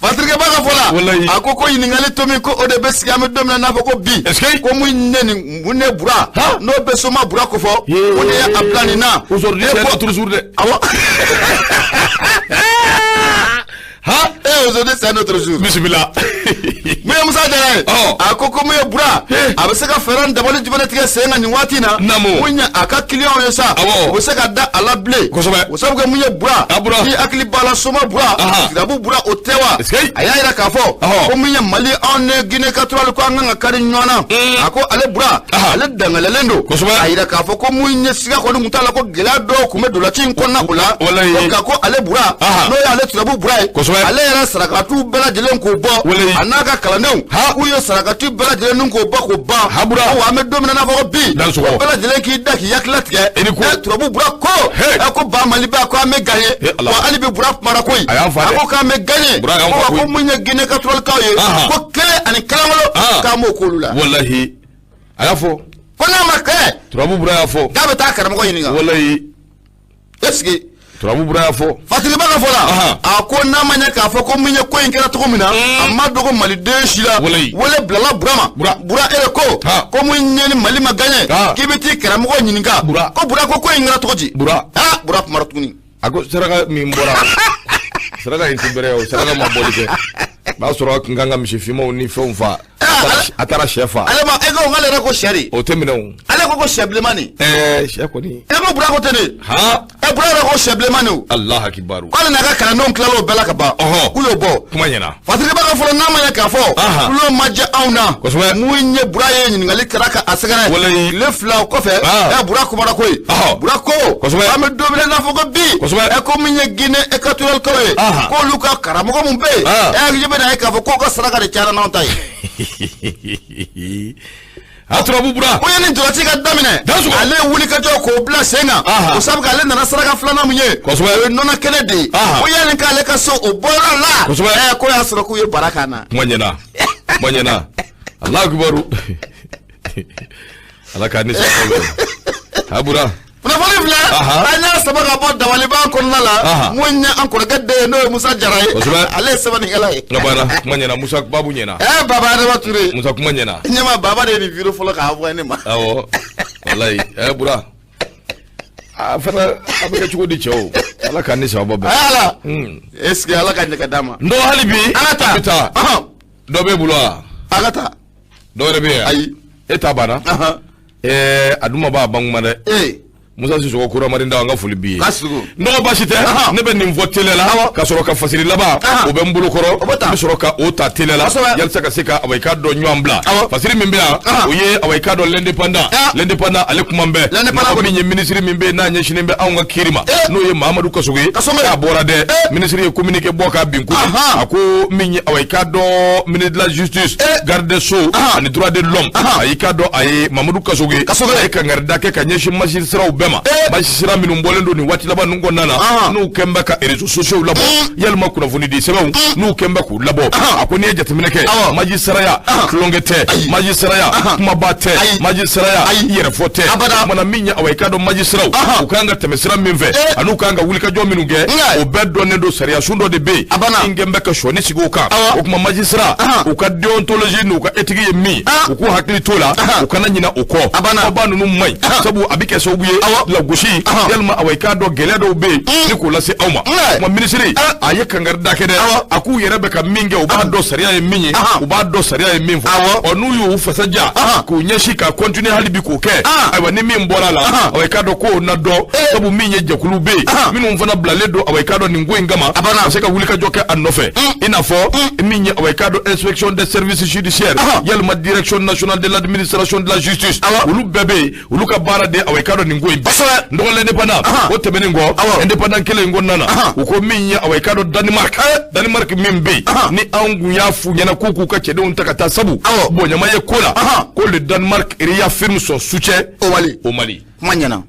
Fatirikɛba ka fɔ la, a ko ko ɲininkali to min ko o de bɛ sigi, an bɛ don min na n'a fɔ ko bi, ko mun ne nin mun ne Bura n'o bɛ Soma Bura ko fɔ, o de ye a bila nin na. Aujourd'hui c'est notre jour dɛ. Awɔ. Eh, aujourd'hui c'est notre jour. Bisimila. Mun ye Musa Jara ye, a ko ko mun ye Bura, a bɛ se ka fɛɛrɛ ni dabali jumɛn de tigɛ sen kan nin waati in na? Naamu. Mun ye a ka client ye sa, u bɛ se ka da a la bilen. O sabu kɛ mun ye Bura, ni hakili b'a la Soma Bura, Turabu Bura o tɛ wa? A y'a yira k'a fɔ ko mun ye Mali, anw ni Guinée équatoriale, ko an kan ka kari ɲɔgɔn na. A ko ale Bura, ale dangalɛlen don. A yira k'a fɔ ko mun ye siga kɔni tun t'a la ko gɛlɛya dɔw tun bɛ dolaci in kɔnɔna o la. Nka ko ale Bura, n'o y'ale Turabu Bura ye, ale yɛrɛ sarakatiw bɛɛ lajɛlen k'o bɔ, a n'a ka kalandenw k'u ye sarakati bɛɛ lajɛlen k'o bɔ k'o ban. Ko an bɛ don min na n'a fɔ ko bi, ko bɛɛ lajɛlen k'i da k'i hakili latigɛ. Ɛ, Turabu Bura ko, ɛ, ko ba Maliba, ko an bɛ gagner. Wa hali bi Bura kumara koyi, a ko k'an bɛ gagner. Ko wa ko mun ye Guinée équatoriale kaw ye, ko kelen ani kalankolo, k'an b'o k'olu la. Walahi, a y'a fɔ. Ko n'a ma kɛ. Turabu Bura y'a fɔ. K'a bɛ taa karamɔgɔ ɲininka. Walahi. Est-ce que. Turabu Bura y'a fɔ. Fatiriba ka fɔ la, a ko n'a ma ɲɛ k'a fɔ ko mun ye ko in kɛra cogo min na, a ma dogo maliden si la. Wele bilala Bura ma. Bura e de ko ko mun ye ni Mali ma gagner, k'i bɛ t'i karamɔgɔ ɲininka. Ko Bura ko ko in kɛra cogo di? Bura. Bura kumara tuguni. A ko saraka min bɔra, saraka in ti bɛrɛ o, saraka ma bɔli kɛ. B'a sɔrɔ a kun kan ka misi finmanw ni fɛnw fa. A taara sɛ fa. Ale ma e ko k'ale yɛrɛ ko sɛ de. O tɛ minɛ o. Ale ko ko sɛ bilenman de. Ɛɛ, sɛ kɔni. E ko Bura ko ten de. Ɛ, Bura yɛrɛ ko sɛ bilenman de o. Alahu akibaru. K'ale n'a ka kalandenw tilala o bɛɛ la ka ban. K'u y'o bɔ. Kuma ɲɛna. Fatiriba ka fɔlɔ, n'a ma ɲɛ k'a fɔ. Kulo ma diya anw na. Mun ye Bura ye ɲininkali kɛra ka a sɛgɛrɛ. Walayi. Tile 2 o kɔfɛ. Ɛ, Bura kumara koyi. Bura ko. An bɛ don min na n'a fɔ ko bi. Ɛ, ko mun ye Guinée équatoriale kaw ye, k'olu ka karamɔgɔ mun bɛ yen. Ɛ, i bɛ na ye k'a fɔ k'o ka saraka de cayara n'anw ta ye. A Turabu Bura. Ko yanni dolaci ka daminɛ, ale ye wuli ka jɔ k'o bila sen kan. O sabu ale nana saraka filanan mun ye, o ye nɔnɔ kɛnɛ de ye. Ko yanni k'ale ka so o bɔyɔrɔ la, ɛ, ko y'a sɔrɔ k'u ye bara k'an na. Kuma ɲɛna, kuma ɲɛna. Alahu akibaru. Ala k'a ni sɔn. A Bura. Kunnafoni filɛ, an y'a sama ka bɔ dabaliban kɔnɔna la. Mun ye an kɔrɔkɛ den ye, n'o ye Musa Jara ye, ale ye sɛbɛnnikɛla ye. Nka banna, kuma ɲɛna, Musa babu ɲɛna. Baba Adama Ture. Musa kuma ɲɛna. Ɲɛma baba de ye nin vidéo fɔlɔ k'a envoyé ne ma. Awɔ, walayi, Bura. A fana a bɛ kɛ cogo di cɛw? Ala k'an ni sababa bɛn. Ala. Est ce que Ala ka ɲɛ ka d'a ma. N dɔgɔ hali bi. An ka taa. An bɛ taa. Dɔ b'e bolo wa? An ka taa. Dɔ wɛrɛ bɛ yen? Ayi. E ta banna? A dun ma ban a ban kuma dɛ. Musa Sisoko Kuramarinda, an ka foli b'i ye. N dɔgɔ baasi tɛ, ne bɛ nin fɔ teliya la ka sɔrɔ ka fasiri laban o bɛ n bolo kɔrɔ, n bɛ sɔrɔ ka o ta teliya la yalisa ka se ka awa i k'a dɔn ɲɔgɔn bila. Fasiri min bɛ yan, o ye awa i k'a dɔn l'indépendant, l'indépendant ale kuma bɛɛ mɔgɔ min ye minisiri min bɛ yen n'a ɲɛsinnen bɛ anw ka kiiri ma, n'o ye Mahamadu Kasoge ye, k'a bɔra dɛ. Minisiri ye communiqué bɔ k'a bin kunun, a ko min ye awa i k'a dɔn ministre de la justice, garde des sceaux ani droit de l'homme, a y'i k'a dɔn a ye Mahamadu Kasoge, a ye kangarida kɛ ka ɲɛsin magistrat bɛɛ ma. Magistrat minnu bɔlen don nin waati laban ninnu kɔnɔna na, n'u kɛn bɛ ka réseaux sociaux labɔ, yalima kunnafoni di sɛbɛnw n'u kɛn bɛ k'u labɔ. A ko n'i ye jateminɛ kɛ, magistraya tulonkɛ tɛ, magistraya kumaba tɛ, magistraya yɛrɛfɔ tɛ. Kumana min ye awa i k'a dɔn magistratw u kan ka tɛmɛ sira min fɛ ani u kan ka wulikajɔ minnu kɛ, o bɛɛ dɔnnen don. Sariya sun dɔ de bɛ yen min kɛn bɛ ka sɔnni sigi o kan. O tuma magistrat u ka déontologie n'u ka éthique ye min, u k'u hakili t'o la, u kana ɲinɛ o kɔ. Kumaba ninnu man ɲi, sabu a bɛ kɛ sababu ye lagosi, yalima awa i k'a dɔn gɛlɛya dɔw bɛ yen ni k'o lase aw ma. Kuma minisiri a ye kangari da kɛ dɛ, a k'u yɛrɛ bɛ ka min kɛ, u b'a dɔn sariya ye min ye, u b'a dɔn sariya ye min fɔ. Ɔ n'u y'u fasa ja k'u ɲɛsin ka continuer hali bi k'o kɛ, ayiwa ni min bɔra a la, awa i k'a dɔn k'o na dɔn, sabu min ye jɛkulu bɛ yen minnu fana bilalen don awa i k'a dɔn nin ko in kama, ka se ka wulikajɔ kɛ a nɔfɛ, i n'a fɔ min ye awa i k'a dɔn inspection des services judiciaires, yalima direction nationale de l'administration de la justice, olu bɛɛ bɛ yen, olu ka baara de awa i k'a dɔn nin ko in bɛɛ. N dɔgɔ l'indépendant o tɛmɛnen kɔ, indépendant kelen in kɔnɔna na, u ko min ye awa i k'a dɔn Danemark, Danemark min bɛ yen ni anw kun y'a f'u ɲɛna k'u k'u ka cɛdenw ta ka taa, sabu bonyama ye ko la, ko le Danemark réaffirme son soutien au Mali. Au Mali. Kuma ɲɛna.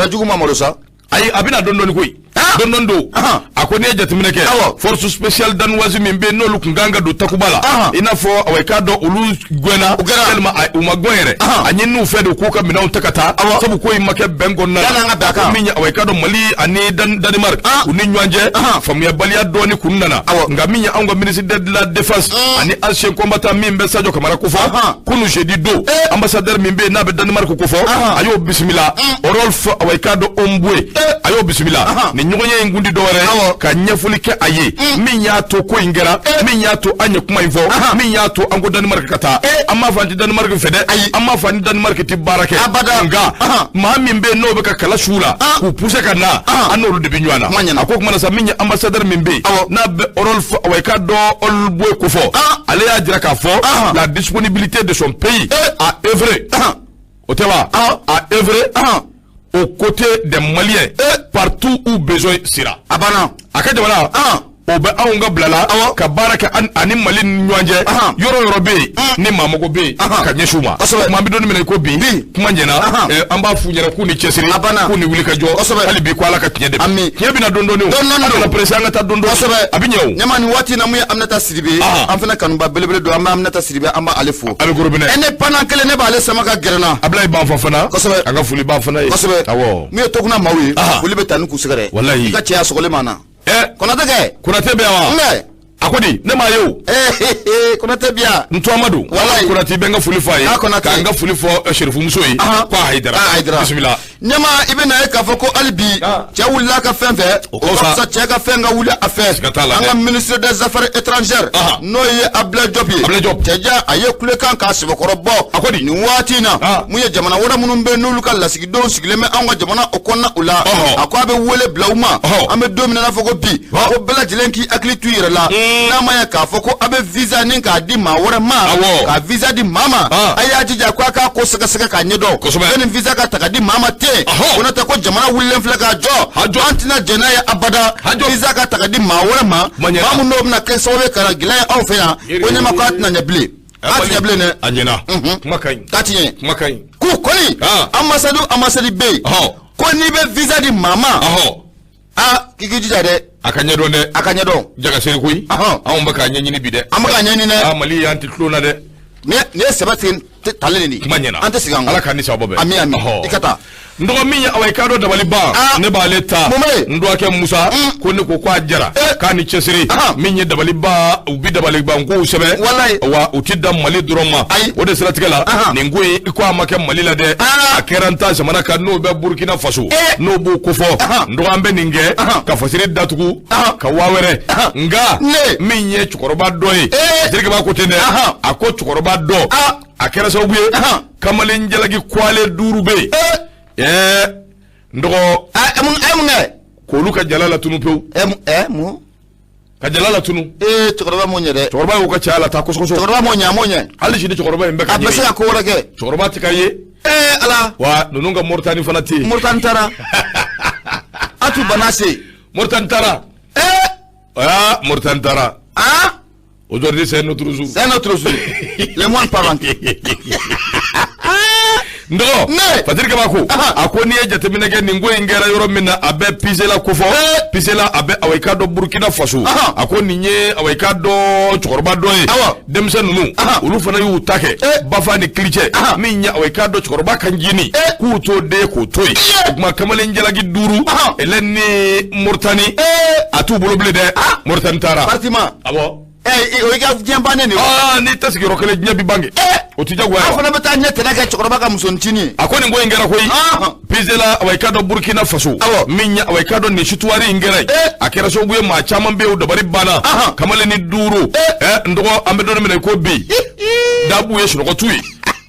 Jugu ma malo sa. Ayi, a bɛna dɔɔni dɔɔni koyi. Dɔɔni dɔɔni don. A ko n'i ye jateminɛ kɛ, force spéciale danoise min bɛ yen n'olu kun kan ka don Takuba la, i n'a fɔ awa i k'a dɔn olu gɛnna, yalima u ma gɛn yɛrɛ, a ɲininiw fɛ de k'u ka minɛnw ta ka taa, sabu ko in ma kɛ bɛn kɔnɔna la. Ko min ye awa i k'a dɔn Mali ani Danemark u ni ɲɔgɔn cɛ faamuyabaliya dɔɔni kun nana, nka min ye anw ka ministre de la défense ani ancien combattant min bɛ Sadio Kamara kofɔ, kunun jeudi don, ambassadeur min bɛ yen n'a bɛ Danemark kofɔ, a y'o bisimila, Rolf awa i k'a dɔn Omboe, a y'o bisimila. Nin ɲɔgɔn ye in kun di dɔwɛrɛ ka ɲɛfɔli kɛ a ye min y'a to ko in kɛra, min y'a to an ye kuma in fɔ, min y'a to an ko Danemark ka taa. An m'a fɔ an tɛ Danemark fɛ dɛ, an m'a fɔ an ni Danemark tɛ baara kɛ, nka maa min bɛ yen n'o bɛ ka kala su la k'u pousser ka na, an n'olu de bɛ ɲɔgɔn na. A ko kuma na sa, min ye ambassadeur min bɛ yen n'a bɛ Rolf awa i k'a dɔn Olboe kofɔ, ale y'a jira k'a fɔ la disponibilité de son pays à œuvrer, o tɛ wa, à œuvrer aux côtés des Maliens partout où besoin sera. A banna. A ka jamana o bɛ anw ka bila la ka baara kɛ ani Mali ni ɲɔgɔn cɛ, yɔrɔ yɔrɔ bɛ yen ni maa mago bɛ yen ka ɲɛsin u ma. Kuma an bɛ don min na i ko bi, kuma ɲɛna, an b'a f'u ɲɛna k'u ni cɛsiri, k'u ni wuli ka jɔ, hali bi ko Ala ka tiɲɛ dɛmɛ. Tiɲɛ bɛna dɔɔni dɔɔni o, an kana pressé, an ka taa dɔɔni dɔɔni, a bɛ ɲɛ o. Ɲɛma nin waati in na mun ye Aminata Sidibe, an fana kanuba belebele don, an bɛ Aminata Sidibe, an b'ale fo. A bɛ gorobinɛ. Indépendant kelen ne b'ale sama ka gɛrɛ n na. Ablaye Banfa fana. Kosɛbɛ. An ka foli b'a fana ye. Kosɛbɛ. Awɔ. Min ye Tokuna maaw ye, olu bɛ taa ni k'u sɛgɛrɛ. Walayi. I ka cɛya sɔgɔlen ma na. Konate kɛ. Konate bɛ yan wa? Nka. A ko di, ne m'a ye o. Konate bi yan. N tɔgɔma don. Walayi. Konate bɛ n ka foli fɔ a ye. A Konate. K'an ka foli fɔ Serifumuso ye. Ko a Hayidara. A Hayidara. Bisimila. Ɲɛma i bɛ na ye k'a fɔ ko hali bi cɛ wulila a ka fɛn fɛ. O ka fisa. Cɛ ka fɛn ka wuli a fɛ. Siga t'a la dɛ. An ka ministre des affaires étrangères. N'o ye Abdoulaye Diop ye. Abdoulaye Diop. Cɛja a ye kulekan k'a sɛbɛkɔrɔ bɔ. A ko di. Nin waati in na. Mun ye jamana wɛrɛ minnu bɛ yen n'olu ka lasigidenw sigilen bɛ anw ka jamana o kɔnɔna u la. A ko a bɛ wele bila u ma. An bɛ don min na i n'a fɔ ko bi. Ko bɛɛ lajɛlen k'i hakili t'u yɛrɛ la. N'a ma ɲɛ k'a fɔ ko a bɛ visa ni k'a di maa wɛrɛ ma. Ka visa di maa ma. A y'a jija ko a k'a ko sɛgɛsɛgɛ k'a ɲɛdɔn. Kosɛbɛ. Ni visa ka ta ka di maa ma ten. Ko n'o tɛ ko jamana wulilen filɛ k'a jɔ. An tɛna jɛn n'a ye abada. Visa ka ta ka di maa wɛrɛ ma. Maa min n'o bɛna kɛ sababu ye ka na gɛlɛya ye anw fɛ yan. Ko ɲɛma k'a tɛna ɲɛ bilen. K'a tɛ ɲɛ bilen dɛ. A ɲɛna. Kuma ka ɲi. K'a tɛ ɲɛ. Kuma ka ɲi. K'u kɔni. Ambassade bɛ yen. Ko n'i bɛ visa di maa ma. Aa k'i k'i jija dɛ. A ka ɲɛdɔn dɛ. A ka ɲɛdɔn. Jagaseri koyi. Anw bɛ k'a ɲɛɲini bi dɛ. An bɛ k'a ɲɛɲini dɛ. Mali y'an tɛ tulon na dɛ. Nin ye sɛbɛ tigɛ. talen de. Kuma ɲɛna. An tɛ segin an kɔ. Ala k'an ni sababa bɛn. Ami ami. Ɔhɔ. I ka taa. N dɔgɔ min ye awa i k'a dɔn dabaliban ne b'ale ta n dɔgɔkɛ Musa ko ne ko k'a jara k'a ni cɛsiri min ye dabaliban u bi dabaliban kow sɛbɛn wa u ti dan Mali dɔrɔn ma o de siratigɛ la nin ko in i ko a ma kɛ Mali la dɛ a kɛra n ta jamana kan n'o bɛ Burkina Faso n'o b'o kofɔ n dɔgɔ an bɛ nin kɛ ka fasiri datugu ka waa wɛrɛ nka min ye cɛkɔrɔba dɔ ye Fasiri b'a ko ten dɛ a ko cɛkɔrɔba dɔ a kɛra sababu ye kamalen jalaki kwale 5 bɛ yen. N dɔgɔ a mun kɛ k'olu ka jala latunu pewu mun ka jala latunu cɛkɔrɔba m'o ɲɛ dɛ cɛkɔrɔba y'o ka caya la taa kosɔkɔsɔ cɛkɔrɔba m'o ɲɛ a m'o ɲɛ hali sini cɛkɔrɔba in bɛ ka a bɛ se ka ko wɛrɛ kɛ cɛkɔrɔba tɛ ka ye ala wa ninnu ka Moritani fana tɛ yen Moritani taara a tu bana se Moritani taara Moritani taara aujourd'hui c'est notre jour. C'est notre jour. Le monde parle. N dɔgɔ Fasiri Kabako a ko n'i ye jateminɛ kɛ nin ko in kɛra yɔrɔ min na a bɛ Pisela kofɔ Pisela a bɛ awa i k'a dɔn Burkina Faso a ko nin ye awa i k'a dɔn cɛkɔrɔba dɔ ye denmisɛn ninnu olu fana y'u ta kɛ bafa ni kilicɛ min ye awa i k'a dɔn cɛkɔrɔba kan jini k'u t'o den k'o to yen o tuma kamalen jalaki 5 Hélène ni Moritani a t'u bolo bilen dɛ Moritani taara. Awɔ. O y'i ka diɲɛ bannen de ye. N'i tɛ sigiyɔrɔ kelen diɲɛ bi ban kɛ. O ti jagoya wa. Aw fana bɛ taa ɲɛ tɛnɛ kɛ cɛkɔrɔba ka musoninncinin ye. A ko nin ko in kɛra koyi. Pisela awa i k'a dɔn Burkina Faso. Min ye awa i k'a dɔn nin situwari in kɛra yen. A kɛra sababu ye maa caman bɛ yen o dabali banna. Kamalen ni 5. N dɔgɔ an bɛ don min na i ko bi. Dabu ye sunɔgɔ t'u ye.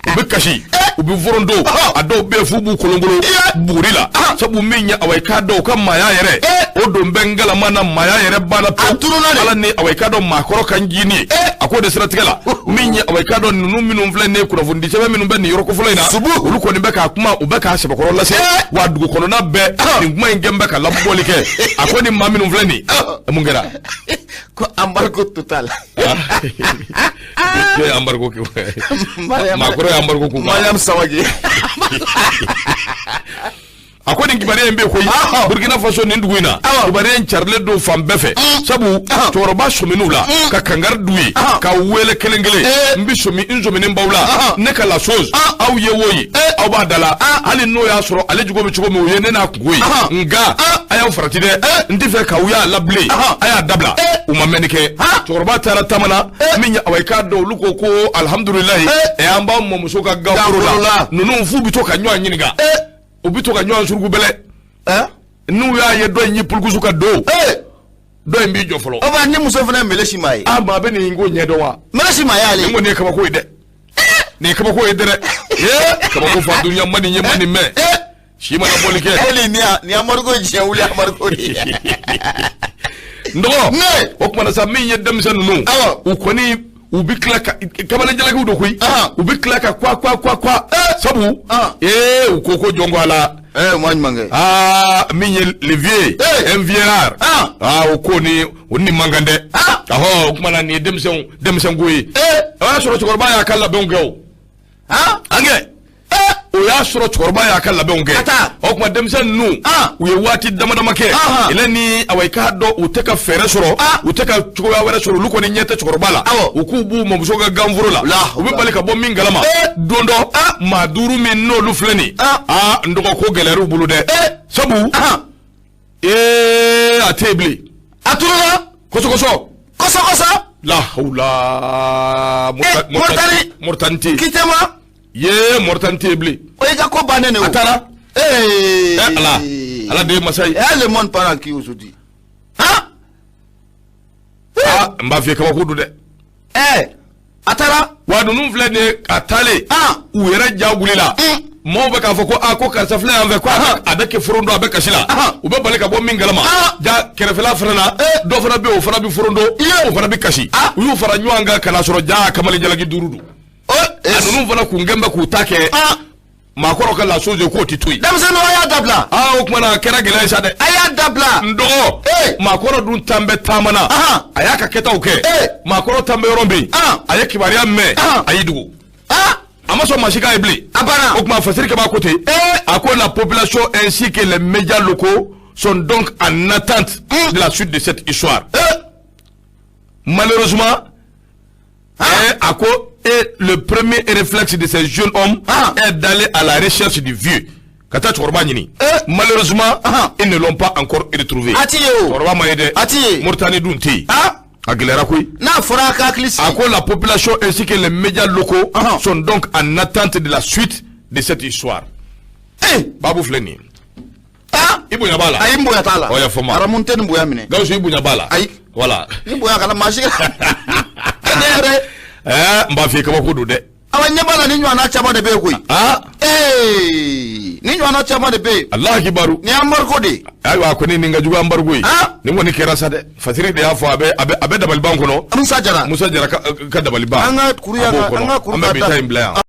U bɛ kasi u bɛ forondo a dɔw bɛ yen f'u b'u kolonkolon buguri la sabu min ye awa i k'a dɔn u ka maaya yɛrɛ o don bɛ ngalama na maaya yɛrɛ banna pewu ala ni awa i k'a dɔn maakɔrɔ ka ncinin ye a k'o de siratigɛ la min ye awa i k'a dɔn ninnu minnu filɛ nin ye kunnafonidi sɛbɛn minnu bɛ nin yɔrɔ kofɔlɔ in na olu kɔni bɛ k'a kuma u bɛ k'a sɛbɛkɔrɔ lase wa dugu kɔnɔna bɛɛ nin kuma in kɛn bɛ ka labɔli kɛ a ko nin maa minnu filɛ nin ye mun kɛra. Ko embargo total. Jɔn ye embargo kɛ? Maakɔrɔ ye embargo k'u kan. Mariam Sawage. A ko nin kibaruya in bɛ koyi Burkina Faso nin dugu in na kibaruya in carilen don fan bɛɛ fɛ sabu cɛkɔrɔba sɔmin'u la ka kangari d'u ye ka wele kelen kelen n bɛ sɔmi n sɔminen b'aw la ne ka la chose aw ye wo ye aw b'a da la hali n'o y'a sɔrɔ ale jogo bɛ cogo min o ye ne n'a kungo ye nka a y'aw farati dɛ n tɛ fɛ k'aw y'a la bilen a y'a dabila u ma mɛnni kɛ cɛkɔrɔba taara taama na min ye awa i k'a dɔn olu ko ko alihamudulilayi an b'an mɔmuso ka gaforo la ninnu f'u bɛ to ka ɲɔgɔn ɲininka. U bɛ to ka ɲɔgɔn suruku bɛlɛ n'u y'a ye dɔ in y'i pulukusu ka don dɔ in b'i jɔ fɔlɔ. O b'a ni muso fana ye mele si maa ye. A maa bɛ nin ko ɲɛdɔn wa. Mele si maa y'ale. Nin kɔni ye kabako ye dɛ. Nin ye kabako ye dɛ. Kabako fa dunya man nin ye man nin mɛn. Si mana bɔli kɛ. Hali nin embargo diɲɛ wuli embargo de ye. N dɔgɔ. O tuma na sa min ye denmisɛn ninnu. U kɔni. U bɛ tila ka kamalen jalakiw don koyi u bɛ tila ka kwa kwa kwa kwa sabu u ko ko jɔn ko a la o ma ɲuman kɛ min ye le vieux un vieillard o ko ni o ni man kan dɛ ɔhɔ o tuma na nin ye denmisɛn ko ye o y'a sɔrɔ cɛkɔrɔba y'a ka labɛnw kɛ o an kɛ o y'a sɔrɔ cɛkɔrɔba y'a ka labɛnw kɛ o tuma denmisɛn ninnu u ye waati dama dama kɛ ele ni awa i k'a dɔn u tɛ ka fɛɛrɛ sɔrɔ u tɛ ka cogoya wɛrɛ sɔrɔ olu kɔni ɲɛ tɛ cɛkɔrɔba la u k'u b'u mɔmuso ka ganforo la u bɛ bali ka bɔ min kalama don dɔ maa 5 min n'olu filɛ nin n dɔgɔ ko gɛlɛyar'u bolo dɛ sabu a tɛ yen bilen a tununna kɔsɔkɔsɔ kɔsɔkɔsɔ la hawula Moritani tɛ yen kitema ye Moritani tɛ yen bilen. O y'i ka ko bannen de o. A taara. Ala ala de ye masa ye. Le monde part en qui aujourd'hui. N b'a f'i ye kabako don dɛ. A taara. Wa ninnu filɛ nin ye a taalen. U yɛrɛ ja wulila. Maaw bɛ k'a fɔ ko ko karisa filɛ yan fɛ ko a bɛ kɛ forondo a bɛ kasi la. U bɛ bali ka bɔ min kalama. Ja kɛrɛfɛla fana na dɔ fana bɛ yen o fana bɛ forondo o fana bɛ kasi. U y'u fara ɲɔgɔn kan ka n'a sɔrɔ ja kamalen jalaki 5 don. A ninnu fana kun kɛn bɛ k'u ta kɛ maakɔrɔ ka la chose k'o tɛ to yen. Denmisɛnninw a y'a dabila. O tuma na a kɛra gɛlɛya ye sa dɛ. A y'a dabila. N dɔgɔ. Maakɔrɔ dun tan bɛ taama na. A y'a ka kɛtaw kɛ. Maakɔrɔ tan bɛ yɔrɔ min. A ye kibaruya mɛn. A y'i dogo. A ma sɔn maa si k'a ye bilen. A banna. O tuma Fasiri Kaba ko ten. A ko la population ainsi que les médias locaux sont donc en attente de la suite de cette histoire. Malheureusement. A ko Et le premier réflexe de ces jeunes hommes est d'aller à la recherche du vieux. Ka taa cɛkɔrɔba ɲini. Malheureusement, ils ne l'ont pas encore retrouvé. A ti ye o. Cɛkɔrɔba ma ye dɛ. A ti ye. Mauritanie dun tɛ yen. A gɛlɛyara koyi. N'a fɔra a ka hakili sigi. A ko la population ainsi que les médias locaux sont donc en attente de la suite de cette histoire. Babu filɛ nin ye. I bonya b'a la. Ayi, n bonya t'a la. Ɔ, y'a faamu. Haramu tɛ nin bonya minɛ. Gawusu, i bonya b'a la. Ayi. Voilà. Ni bonya kana maa si ka. Ne yɛrɛ. Ɛɛ, n b'a f'i ye, kabako don dɛ. Awa, ɲɛ b'a la, ni ɲɔgɔnna caman de bɛ yen koyi. Ee, ni ɲɔgɔnna caman de bɛ yen. Alahu kibaru. Nin ye embargo de ye. Ayiwa, a kɔni nin ka jugu embargo ye. Nin kɔni kɛra sa dɛ. Fasiri de y'a fɔ, a bɛ dabaliban kɔnɔ. Musa Jara. Musa Jara ka dabaliban. An ka kuru A b'o yan kɔnɔ. An ka kuru An bɛ bi ta in bila yan.